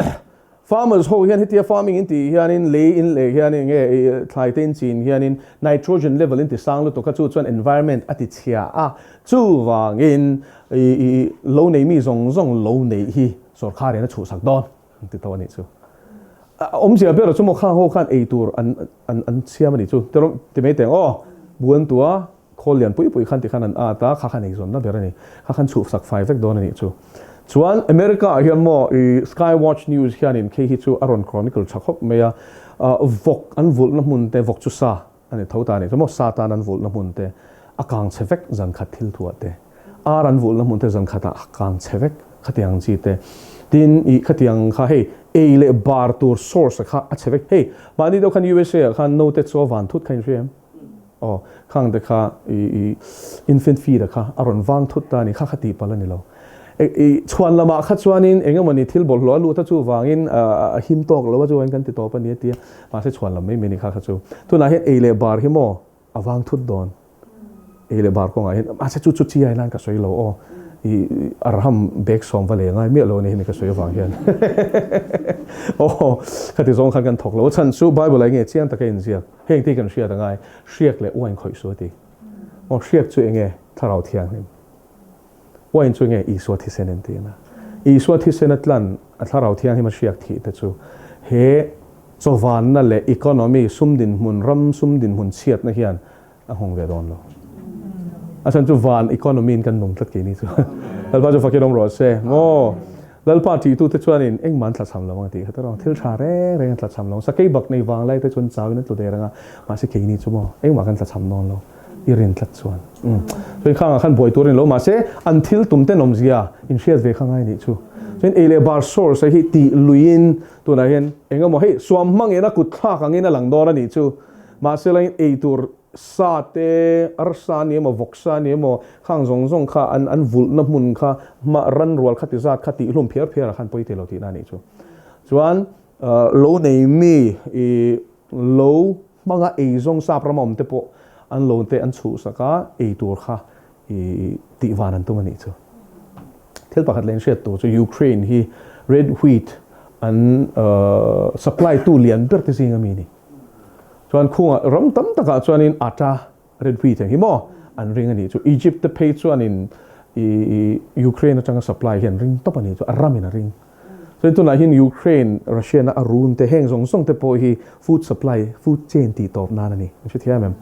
farmers ho hian hetia farming in tih hianin lei in leh hianin nge i thlai te in chin hianin nitrogen level in ti sang lutuk a chu chuan environment a ti chhia a. Chuvangin i i lo nei mi zawng zawng lo neih hi sawrkharin a chhuhsak dawn. An ti tawh a nih chu. A awmzia ber chu maw khang ho khan ei tur an an an siam a nih chu. Ti rawh ti mai teng aw. Bu an tu a, khawl lian pui pui khan ti khan an at a, kha khan eizawnna ber a ni. Kha khan chhuhsak fai vek dawn a nih chu. Chuan America ah hian maw i Sky Watch News hianin khi hi chu a rawn chronicle tha khawp mai a. Vawk an vulhna hmun te, vawk chu sa A ni tho ta a nih chu maw? Satan an vulhna hmun te a kang chhe vek zan khat thil thuah te, ar an vulhna hmun te zan khatah a kang chhe vek khatiang chi te, tin ih khatiang kha hei ei leh bar tur source kha a chhe vek. Hei mahni deuh khan USA ah khan note chu a van thut kha in hria em? Aw khang te kha ih ih infant feed a kha a rawn vang thut ta a ni kha kha tih palh a ni lo. I chhuan lamah kha chuanin eng emawni thil bawlhhlawh a lut a chuvangin a him tawk lo a chuvangin kan ti tawp a ni a ti a, mahse chhuan lam mai mai a ni kha kha chu. Tunah hian ei leh bar hi maw a vang thut dawn, ei leh bar kawngah hian mahse chu chu chiai nan ka sawi lo aw, i arham bag sawm va leh ngai miah lo a ni hemi ka sawi avang hian aw khati zawng khan kan thawk lo a chhan chu Bible ah enge chiang taka inziak heng te hi kan hriat a ngai, hriak leh uain khawih su a ti aw, hriak chu enge thlarau thianghlim. Wine chu nge Isua thisen en tihna? Isua thisen a tlan a Thlarau Thianghlim a hriak thih te chu he chawvanna leh economy sum dinhmun, ram sum dinhmun chhiatna hian a nghawng ve dawn lo. A chhan chu van economy in kan nung tlat keini chu. Lalpa chu fakin awm rawh se. Maw? Lalpa tihtu te chuanin engmah an tlachham lo ang a tih kha tawrh ang. Thil tha reng reng an tlachham lo. Sakei bak nei vang lai te chuan chauin an tlu der ang a, mahse keini chu maw engmah kan tlachham dawn lo. I rin tlat chuan. Umm. Chuan khangah khan buai tur a ni lo. Mahse an thil tum tenawmzia in hriat ve kha ngai nih chu. Chuan ei leh bar source hi tih luiin tunah hian eng emaw hei suam hmangin a kut thlak angin a lang dawn a nih chu. Mahse lain ei tur sa te, arsa ni emaw, vawksa ni emaw khang zawng zawng kha an an vulhna hmun kha hma ran rual kha ti zat kha tih hlum phiar phiar ah khan pawi thei lo tihna a nih chu. Chuan lo nei mi i lo hmanga ei zawng sap rama awm te pawh an lo te an chhuhsak a, ei tur kha i tih van an tum a nih chu. Thil pakhat leh inhriat tur chu Ukraine hi red wheat an supply tu lian ber te zing ami a ni. Chuan khungah ram tam takah chuanin atta red wheat ang hi maw an ring a nih chu. Egypt te phei chuanin i Ukraine atanga supply hi an ring tawp a nih chu, a ramin a ring. Chuan tunah hian Ukraine, Russia na a run te heng zawng zawng te pawh hi food supply, food chain tih tawp nan a ni. An hrethiam em?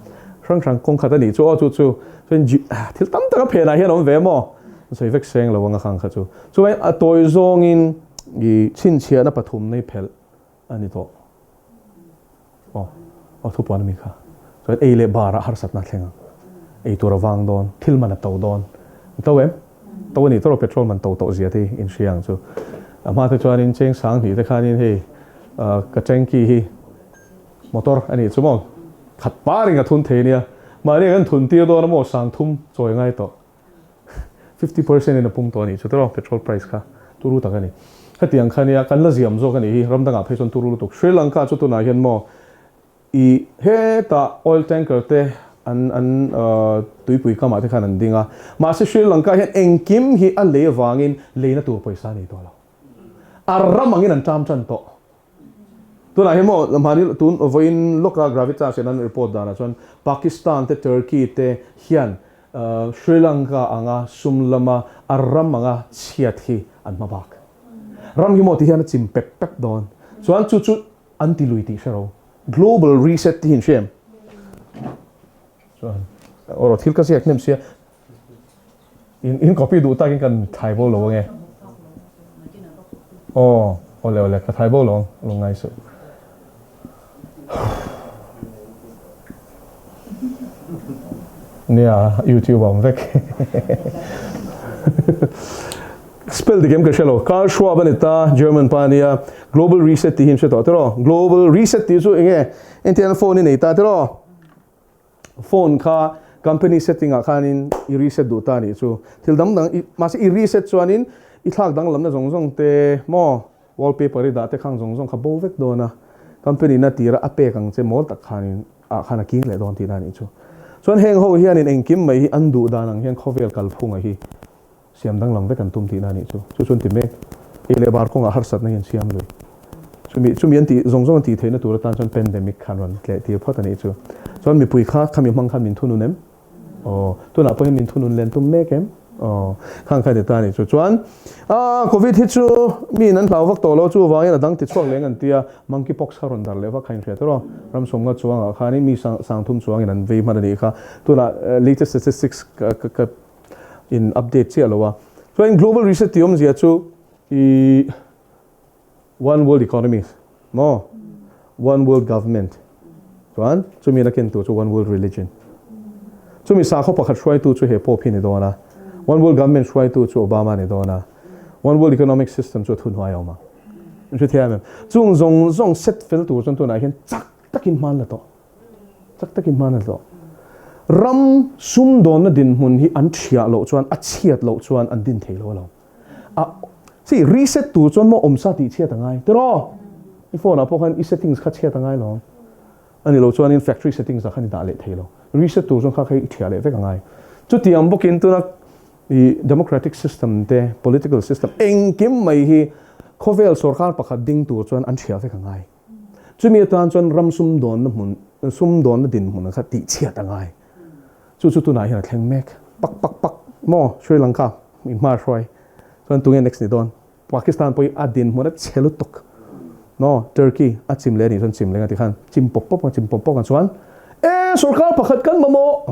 Hrang hrang kawng khat a nih chu aw chu chu. Chuan thil tam tak a phenah hian a awm ve maw? An sawi vek seng lo ang a khang kha chu. Chuan a tawi zawngin i chhinchhiahna pathum nei phelh a ni tawh. Aw, aw thupuan ami kha. Chuan ei leh bar ah harsatna a thleng ang. Ei tur a vang dawn, thil man a to dawn. A to em? To a nih tawrh petrol man to tawh zia te hi in hria ang chu. A hma te chuanin cheng sang hnih te khanin hei ka tanky hi motor a nih chu maw khat parin ka thun thei ania. Mahni kan thun tir dawn a maw sang thum chawi ngai tawh. 50% in a pung tawh a nih chu tawrh petrol price kha turu tak a ni. Hetiang kha nia kan la ziam zawk a nih hi ram dangah phei chuan turu lutuk. Sri Lanka chu tunah hian maw i hetah oil tanker te an an tuipui kamah te khan an ding a. Mahse Sri Lanka hian engkim hi a lei avangin leina tur pawisa a nei tawh lo. A ram angin an ṭam ṭan tawh. Tunah hian maw mahni tun vawiin lawka Gravitas in an report danah chuan Pakistan te Turkey te hian. Sri Lanka anga sum lama a ram anga chhiat hi an hma bak. Ram hi maw ti hian a chim pep pep dawn. Chuan chu chu an ti lui tih hre ro. Global reset ti hi in hria em? Chuan aw thil ka ziak hnem sia. In in copy duh takin kan thai bo lo ange. Aw awle awle ka thai bo lo ang lo ngai suh. Nia YouTube a awm vek. Spell dik em ka hre lo. Karl Schwab a ni ta, German pa a nia. Global Reset tih hi in hre tawh tiraw? Global Reset tih chu enge? Engtiang phone i nei ta tiraw? Phone kha company setting ah khanin i reset duh ta anih chu. Thil dang dang i mahse i reset chuanin i thlak danglamna zawng zawng te maw wallpaper i dah te khang zawng zawng kha bo vek dawn a. Company in a tira a pek ang che mawl tak khanin ah khan a king leh dawn tihna anih chu. Chuan heng ho hianin engkim mai hi an duh dan ang hian khawvel kalphunga hi Siam danglam vek an tum tihna a nih chu. Chu chuan ti mek. Ei leh bar kawngah harsatna hi an siam lui. Chumi, chumi an tih zawng zawng an tih theihna tur atan chuan pandemic khan rawn tleh tir phawt a nih chu. Chuan mipui kha khami hmang khan min thunun em? Aw, tunah pawh hian min thunun len tum mek em? Aw, khang kha ni ta a nih chu. Chuan, ah, Covid hi chu miin an hlau vak tawh lo, chuvangin a dang ti chhuak leng an ti a, monkeypox kha rawn dar leh vak kha inhria tawh rawh. Ram sawmnga chuangah khanin mi sang, sangthum chuangin an vei hman a nih kha. Tunah latest statistics ka, ka, ka in update chiah lo a. Chuan global reset tih awmzia chu i one world economy maw one world government chuan chumi na ken tur chu one world religion. Chumi sakhaw pakhat hruaitu chu he Pope hi ni dawn a, one world government hruaitu chu Obama ni dawn a, one world economic system chu a thuhnuai a awm ang. In hrethiam em? Chung zawng zawng set fel tur chuan tunah hian chak takin hman la tawh. Chak takin hman a hlawh. Ram sumdawnna dinhmun hi an thiah loh chuan, a chhiat loh chuan an din thei lo alawm. A, see, reset tur chuan maw awmsa tih chhiat a ngai. Tiraw? I phone ah pawh khan i settings kha chhiat a ngai lo. A ni lo chuanin factory settings ah khan i dah leh thei lo. Reset tur chuan kha kha i thiah leh vek a ngai. Chutiang bawkin tuna i democratic system te, political system engkim mai hi khawvel sorkar pakhat ding tur chuan an thiah vek a ngai. Chumi atan chuan ram sumdawnna hmun, sumdawnna dinhmun kha tihchhiat a ngai. Chu chu tunah hian a thleng mek. Pak pak pak maw Sri Lanka in hma hruai chuan tunge next ni dawn? Pakistan pawh hi a dinhmun a chhe lutuk. No, Turkey a chim leh a nih chuan chim leh nga ti khan chim pawp pawp a chim pawp pawp ang chuan e sorkar pakhat kan mamawh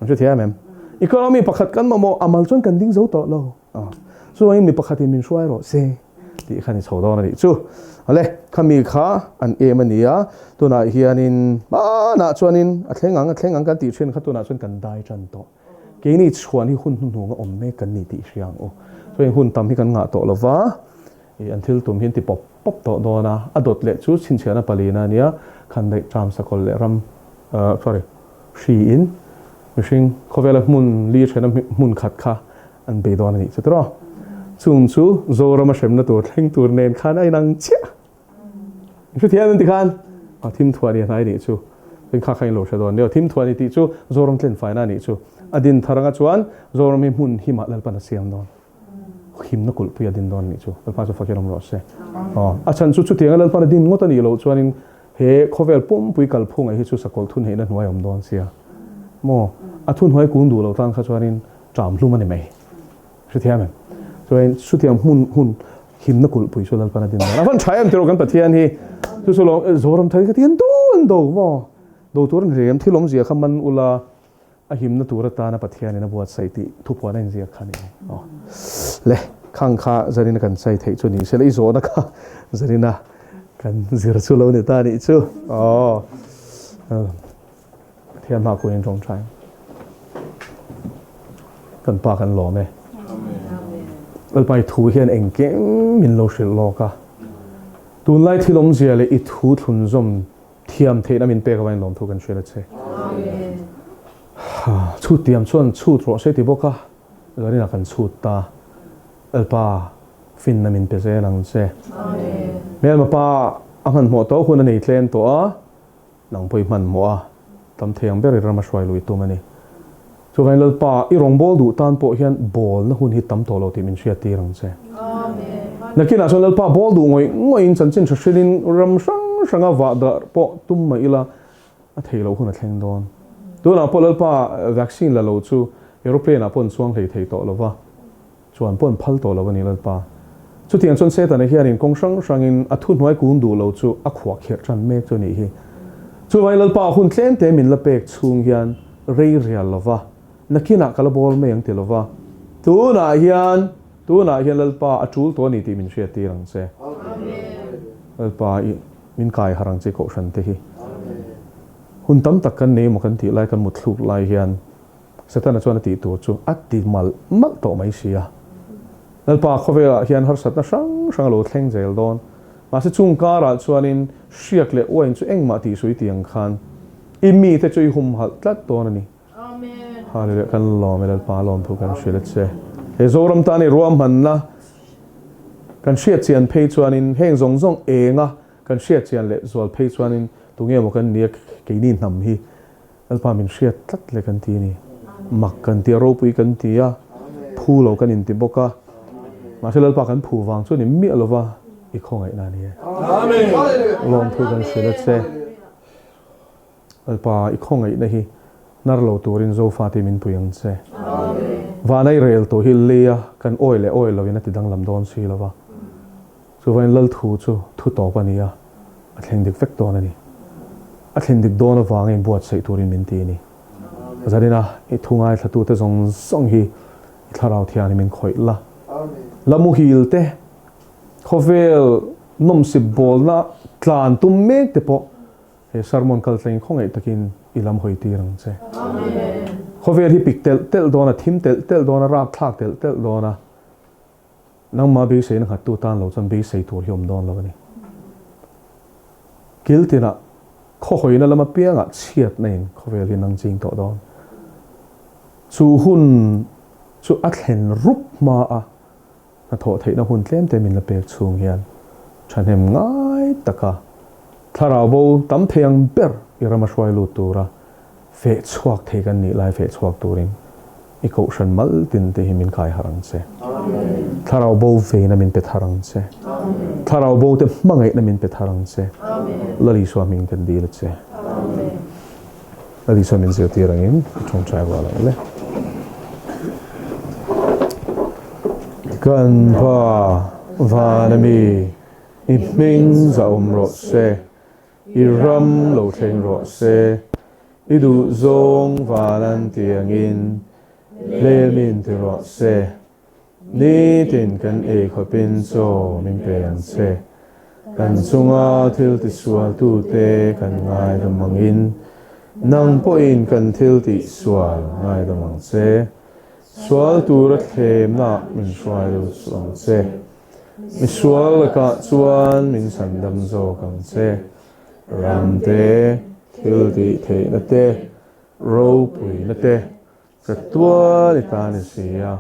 an hre thei em em? Economy pakhat kan mamawh a mal chuan kan ding zo tawh lo. Chuvangin mi pakhatin min hruai rawh se. Tih kha ni chho dawn a nih chu. Awle, khami kha an em a ni a, tunah hianin hmanah chuanin a thleng ang, a thleng ang kan tih thin kha tunah chuan kan dai tan tawh. Keini chhuan hi hun hnuhnung a awm mek kan ni tih hria ang u. Chuan hun tam hi kan ngah tawh lova, ih an thil tum hi an ti pawp pawp tawh dawn a, a dawt leh chu chhinchhiahna palina a nia, khandaih ṭam sakawlh leh ram, sorry, hri in mihring khawvela hmun li ṭhena hmun khat kha An bei dawn a nih chu tiraw? Chung chu Zorama hremna tur thleng tur nen khan a inang chiah. In hrethiam em tikhan? A thim thuah ni a hnai nih chu. Chuan kha kha in lo hre dawn nia. Thim thuah ni tih chu Zoram tlenfaina a nih chu. A din thar anga chuan Zoram hi hmun himah Lalpan a siam dawn. Himna kulhpui a din dawn a nih chu. Lalpa chu fakin awm rawh se. Aw, a chhan chu chutianga Lalpan a din ngawt a nih loh chuanin He khawvel pumpui kalphunga hi chu sakawlh thunheihna hnuai a awm dawn sia maw? A thuhnuai kung duh loh tan kha chuanin ṭam hlum a ni mai. Hrethiam em? Chuanin chutiang hmun hun himna kulhpui chu Lalpan a din dawn. A van ṭha em tiraw kan Pathian hi? Chu chu lawng Zoram thar hi ka ti an do an do maw? Do tur an hreh em? Thil awmzia kha man ula A himna tur atana Pathianin a buatsaih tih thupuan a inziak kha a ni. Aw le, khang kha zarina kan chai theih chu ni se la, i zawhna kha zarina kan zir chu lo ni ta nih chu. Aw, Pathian hma kuin tawngtai kan pa kan lawm e. Lalpa i thu hian engkim min lo hrilh lawk a. Tunlai thil awmzia leh i thu thlunzawm Thiam theihna min pek avangin lawmthu kan hriat a che. Chhut tiam chuan chhut rawh se ti bawk a, Zarina kan chhut ta. Lalpa finna min pe zel ang che. Hmelma pa a hmanhmawh tawh hun a nei tlem tawh a, nang pawh i hmanhmawh a, tam thei ang ber i ram a hruai lui tum a ni. Chuvangin Lalpa, i rawngbâwl duh tân pawh hian bâwlna hun hi tam tawh lo tih min hriattir ang che. Nakinah chuan Lalpa bâwl duh ngawih ngawihin chanchin ṭha hrilhin ram hrang hranga vah darh pawh tum mah ila a thei loh hun a thleng dawn. Tunah pawh Lalpa vaccine la lo chu Aeroplane ah pawh an chuang hlei thei tawh lo va, chuan pawh an phal tawh lo a ni Lalpa. Chutiang chuan Setana hianin kawng hrang hrangin a thuhnuai kung duh lo chu a khuah khirh tan mek chu a nih hi. Chuvangin Lalpa hun tlem te min la pek chhung hian rei rial lo va, nakinah ka la bawl mai ang ti lo va, tunah hian tunah hian Lalpa a tul tawh a ni tih min hriat tir ang che. Lalpa i min kai harh ang che kohhran te hi. Hun tam tak kan nei emaw kan tih lai kan mutthluk lai hian Setana chuan a tih tur chu a ti malh malh tawh mai si a. Lalpa khawvelah hian harsatna hrang hrang a lo thleng zel dawn. Mahse chung karah chuanin hriak leh uain chu engmah tih sui tih ang khan i mite chu i humhalh tlat dawn a ni. Hallelujah kan lawm e Lalpa lawmthu kan hrilh a che. He Zoram tan i ruahmanna kan hriat chian phei chuanin heng zawng zawng enga kan hriat chian leh zual phei chuanin tunge maw kan nia keini hnam hi Lalpa min hriat tlat le kan ti a ni. Mak kan ti a, ropui kan ti a, phu lo kan inti bawk a. Mahse Lalpa kan phu vang chu ni miah lova i khawngaihna a ni e. Lawmthu kan hrilh a che. Lalpa i khawngaihna hi hnar lo turin Zofate min pui ang che. Vana i rel tawh hi leia kan awi leh awi loin a ti danglam dawn si lova. Chuvangin Lal thu chu thu tawp a ni a, a thleng dik vek dawn a ni. A thlen dik dawn avanga inbuatsaih turin min ti a ni. Zanina i thu ngaithlatute zawng zawng hi i thlarau thianin min khawih la. La muhil te, khawvel nawmsip bawlna tlan tum mek te pawh he sermon kal thlengin khawngaih takin i lam hawi tir ang che. Khawvel hi pik telh telh dawn a, thim telh telh dawn a, rapthlak telh telh dawn a. Nangmah beiseina nghattu tan lo chuan beisei tur hi awm dawn lo a ni. Kil tinah khawhawina lam apiangah chhiatna in khawvel hi nang ching tawh dawn. Chu hun chu a thlen rup hma a, hnathawh theihna hun tlem te min la pek chhung hian thahnem ngai taka thlarau bo tam thei ang ber i rama hruai lut tura Feh chhuak thei kan nih lai feh chhuak turin i kohhran mal tin te hi min kai harh ang che. Thlarau bo veina min pe thar ang che. Thlarau bo te hmangaihna min pe thar ang che. Lal Isua hming kan dil a che. Lal Isua min zirtir angin i tawngtai rual ang le. Kan Pa van ami i hming zahawm rawh se. I ram lo thleng rawh se, i duh zawng van an ti angin hlem in ti rawh se. Nitin kan ei khawpin chaw min pe ang che. Kan chunga thil tisual tute kan ngaidam angin nang pawhin kan thil tihsual ngaidam ang che. Sual tura thlemna min hruai lo suh ang che. Misual lakah chuan min chhandam zawk ang che. Ram te, thil tih theihna te, ropuina te, ka tual i ta ni si a.